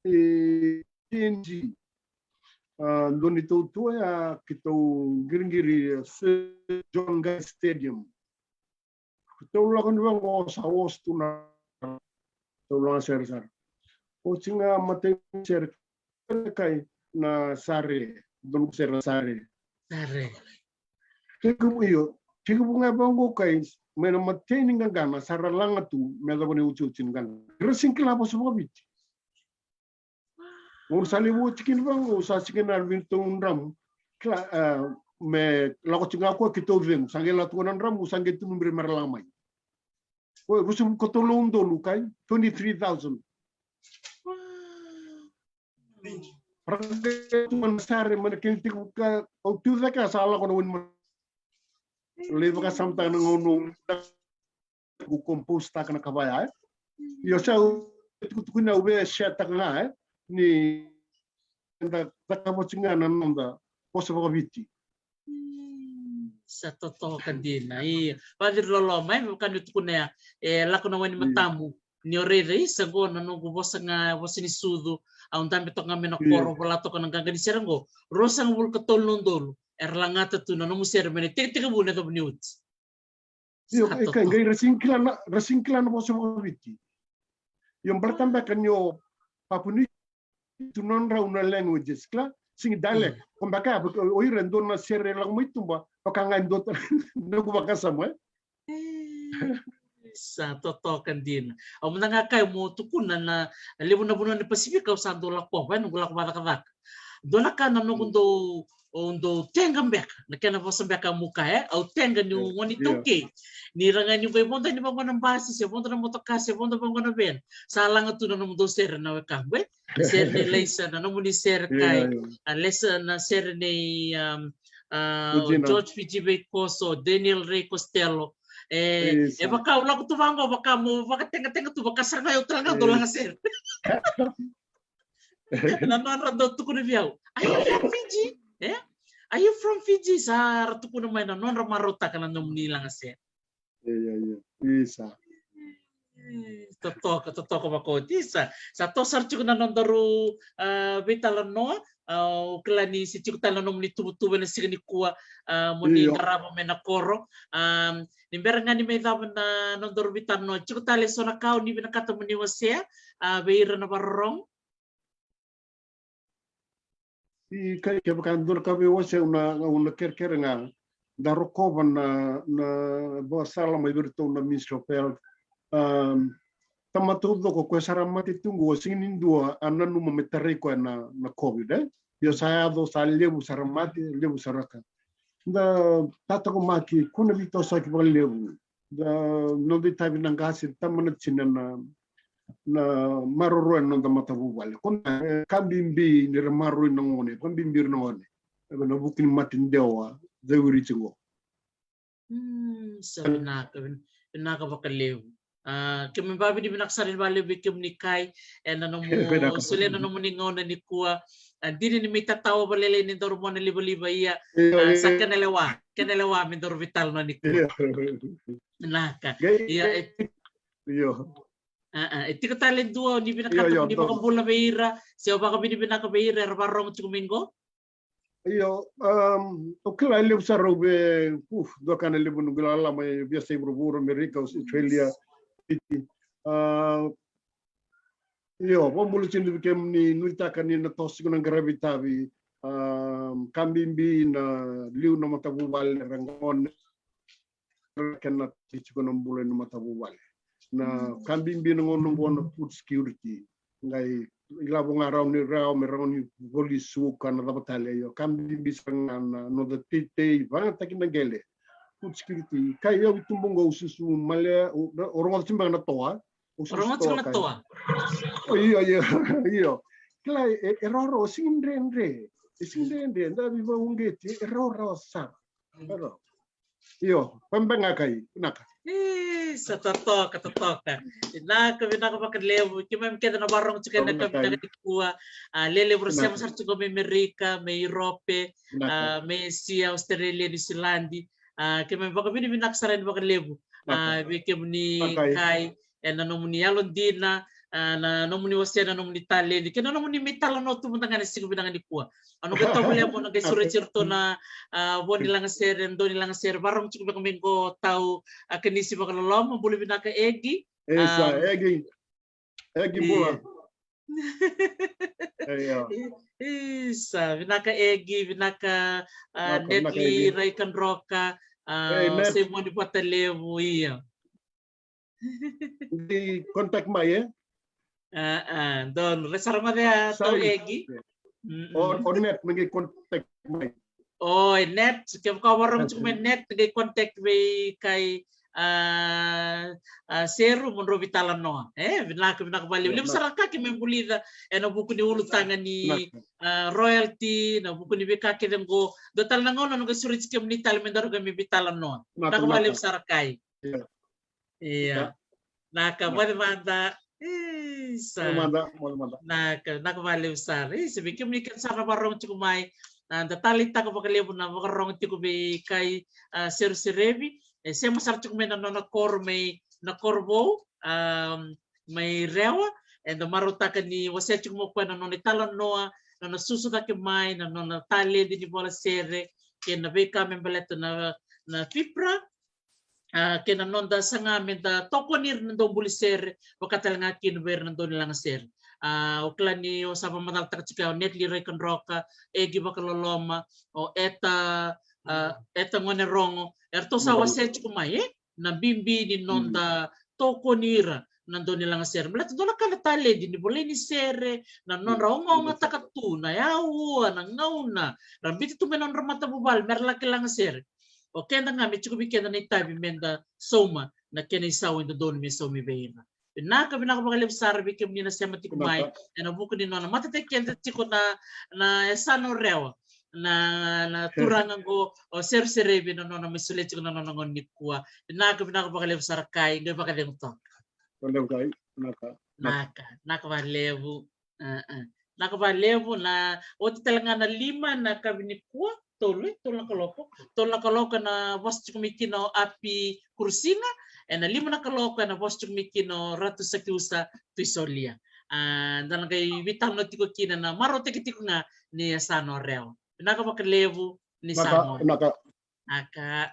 i T N G. A, donu neitou tua ya, keitou qiriqiri, e, Sir John Guy Stadium. Keitou lako ni vaqo sa host tu na, keitou laga sere sara. Oti ga matai sere kai na Sare, donu sere na Sare. Sare. Tekivu, io, tekivu ga vaqo kai, mai na matai ni qaqana, sa ra laga tu, me yacova ni otioti ni qaqana. Ra sega ni kila vosa vakaViti. Au sa levu oti kina vaqo, au sa sega ni vinitou dramu. Kila, e, me lako tiko ga koya keitou cegu, sa qai lako tu ga na dramu, sa qai tu me ra laga mai. Oi, ruasagavulu ka tolu na udolu kai, twenty-three thousand. Ra qai tu ga na Sare, mai na kena tekivu ka, au tu cake sa lako na wani ma. Lai vakasamataka na gauna au compose taka na ka vaya, e. Io, sa au tukutukuna, au via share taka ga, e, ni da cakava tiko ga na noda vosa vakaviti. Sa totoka dina. Io. Vaciri loloma, e, me vaka ni tukuna ya, e lako na wai ni matamu. Ni o raica, isa, qo na noqu vosa ga, vosa ni sucu. Au dabe toka ga mai na koro, vola toka na qaqa ni sere qo. Ruasagavulu ka tolu na udolu era lagata tu na nomu sere mai na tekitekivu na yacova ni oti. Io, e kai, qai ra sega ni kila na, ra sega ni kila na vosa vakaviti. Io, baleta beka ni o Papua New Guinea tu nodrau na languages, kila, sega ni dialect. Ko beka, o ira e dua na sere e lako mai tuba, vaka ga e dua tale na noqu vakasama, e. Sa totoka dina. Au mada ga kai mo tukuna na levu na vanua ni Pasifika au sa dau lakova, e, noqu lako vakacakacaka. Dua na ka na noqu dau, au dau teqa beka na kena vosa beka muka, e, au teqa niu gone iTaukei. Ni ra ga ni qai vodo ni vaqo na basi, se vodo na motoka, se vodo vaqo na van, sa laga tu na nomudou sere na wekaqu, e. Sere nei Laisa, na nomuni sere kai. A Laisa, na sere nei, um, a, o George Fiji Veikoso, Daniel Ray Costello. E, e vaka au lako tu vaqo, vaka mo vakategategataka tu, vaka sara ga au tale ga dau laga sere. Na nodra dau tukuna vei au, "Are you from Fiji?" E? "Are you from Fiji?" Sa ra tukuna mai na nodra marautaka na nomuni laga sere. Io, io, io. Isa. E, totoka, totoka vakaoti. Isa, sa toso sara tiko na nodaru, a, veitalanoa. A, au kila ni se tiko tale na nomuni tuvatuva ena siga nikua, a, mo ni qarava mai na koro. A, ni bera ga ni mai cava na nodaru veitalanoa, tiko tale eso na ka o ni vinakata mo ni wasea, a, vei ira na vakarorogo? I kai, kevaka e dua na ka vei wasea, au na, au na kerekere ga da rokova na, na vakasala mai vei iratou na Ministry of Health. Um, tamata taucoko, o koya sa ra mate tu qo, sega ni dua a nanuma me tarai koya na, na COVID, e? Io, sa yaco, sa levu sa ra mate, levu sa ra ka. Da tatakomaki, kua na veitosoyaki vakalevu. Da noda itavi na qase, tama na tina na, na maroroya na noda matavuvale. Ko na, e, ka bibi ni ra maroroi na gone, ka bibi ira na gone. E, na vuku ni mate dewa, cawiri tiko. Mm, sa vinaka, vin-, vinaka vakalevu. A, keimami vakavinavinaka sara vakalevu vei kemuni kai, ena nomu solia na nomuni gauna nikua. A, dina ni mai tatawa vakalailai ni daru mona livaliva, ia, io, a, sa kena lewa, kena lewa me daru veitalanoa nikua. Io. Vinaka. Ia, e, io. A, a, e tiko tale dua o ni vinakata mo ni vakabula vei ira, se o vakavinavinaka vei ira era vakarorogo tiko mai qo? Io, um, au kila e levu sara au via, uh, dua ka na levu noqu lala mai veiyasai vuravura, Amerika, Australia, Fiji. A, io, vakabula tiko vei kemuni, nuitaka ni na toso tiko na qaravi tavi, um, ka bibi na liu na matavuvale, ra gone, kena tiko na bula ena matavuvale. Na ka bibi na gauna qo na food security. Qai lavo ga rawa ni rawa me rawa ni voli suka na cava tale, io. Ka bibi sara ga na noda teitei, vagataki na qele. Food security. Kai au i tuba qo au susu malea, o, o rogoca tiko beka na toa. O rogoca tiko na toa. O, io, io, io. Kila, e, e rawarawa, sega ni dredre. E sega ni dredre, da veivakauqeti, e rawarawa sara. Rawarawa. Io, vabega kai, vinaka. E, sa totoka, totoka. Vinaka, vinaka vakalevu. Keimami kece na vakarorogo tiko ena yakavi vinaka nikua. A, lelevu ra sema sara tiko mai Amerika, mai Europe, a, mai Asia, Australia, New Zealand. A, keimami vakavinavinaka sara yani vakalevu. A, vei kemuni kai. Ena nomuni yalodina, a, na nomuni wasea na nomuni taledi, kei na nomuni mai talanoa tu mada ga ena siga vinaka nikua. Au na qai tovolea mo na qai sureti iratou na, a, vo ni lagasere, dau ni lagasere, vakarorogo tiko beka mai qo, tau, a, Kanisi vakaloloma, bula vinaka Egi. Isa, a, Egi. Egi, bula. Io. Isa, vinaka Egi, vinaka, a, Natalie Raikadroka, a, Simoni Vatalevu, io. Qai contact mai, e? A, a, donu. Rai sara mada ya, tau Egi. O, o Net, me qai contact mai. O, e Net, kevaka o vakarorogo tiko mai Net, qai contact vei kai, a, a, Seru, mo drau veitalanoa. E, vinaka, vinaka vakalevu. Levu sara ka keimami vulica ena vuku ni ulutaga ni, a, royalty, na vuku ni veika kece qo. Dua tale na gauna na qai sureti kemuni tale me daru qai mai veitalanoa. Vinaka vakalevu sara, Kai. Ia. Naka, vale mada. Isa. Mada, mada, mada. Naka, naka vakalevu sara. Isa, vei kemuni kece sara na vakarorogo tiko mai. A, da taleitaka vakalevu na vakarorogo tiko vei Kai, a, Seruserevi. E sema sara tiko mai na nona koro mai na koro vou, a, mai Rewa. Eda marautaka ni wasea tiko mai o koya na nona italanoa, na nona susu cake mai, na nona taledi ni vola sere, kei na veika me baleta na, na FIPRA. A, kei na noda saga meda tokoni ira na daubuli sere, vaka tale ga kina vei ira na daunilaga sere. A, o kila ni o sa vakamacalataka tiko ya o Natalie Raikadroka, Egi Vakaloloma, o Eta, a, Eta Gonerogo, eratou sa wasea tiko mai, e? Na bibi ni noda tokoni ira na daunilaga sere. Baleta dua na ka na taledi ni volai ni sere, na nodra ogaogataka tu na aua, na gauna, ra biuta tu mai na nodra matavuvale mera laki laga sere. O keda ga me tiko vei keda na itavi meda sauma na kena isau e dodonu me saumi vei ira. Vinaka, vinaka vakalevu sara vei kemuni na sema tiko mai. Vinaka. Ena vuku ni nona matataki keda tiko na, na yasana o Rewa, na, na turaga qo o Seruserevi, na nona mai solia tiko na nona gauna nikua. Vinaka, vinaka vakalevu sara, Kai, qai vakacegu toka. Vakalevu, Kai. Vinaka. Naka, naka vakalevu. A, a. Naka vakalevu. Na oti tale ga na lima na yakavi nikua, tolu, e, tolu na kaloko. Tolu na kaloko ena vosa tiko mai kina o Api Kurusiga, ena lima na kaloko ena vosa tiko mai kina o Ratu Sakiusa Tuisolia. A, da na qai veitalanoa tiko kina na marautaki tiko ga ni yasana o Rewa. Vinaka vakalevu, ni sa gole. Vinaka. Naka.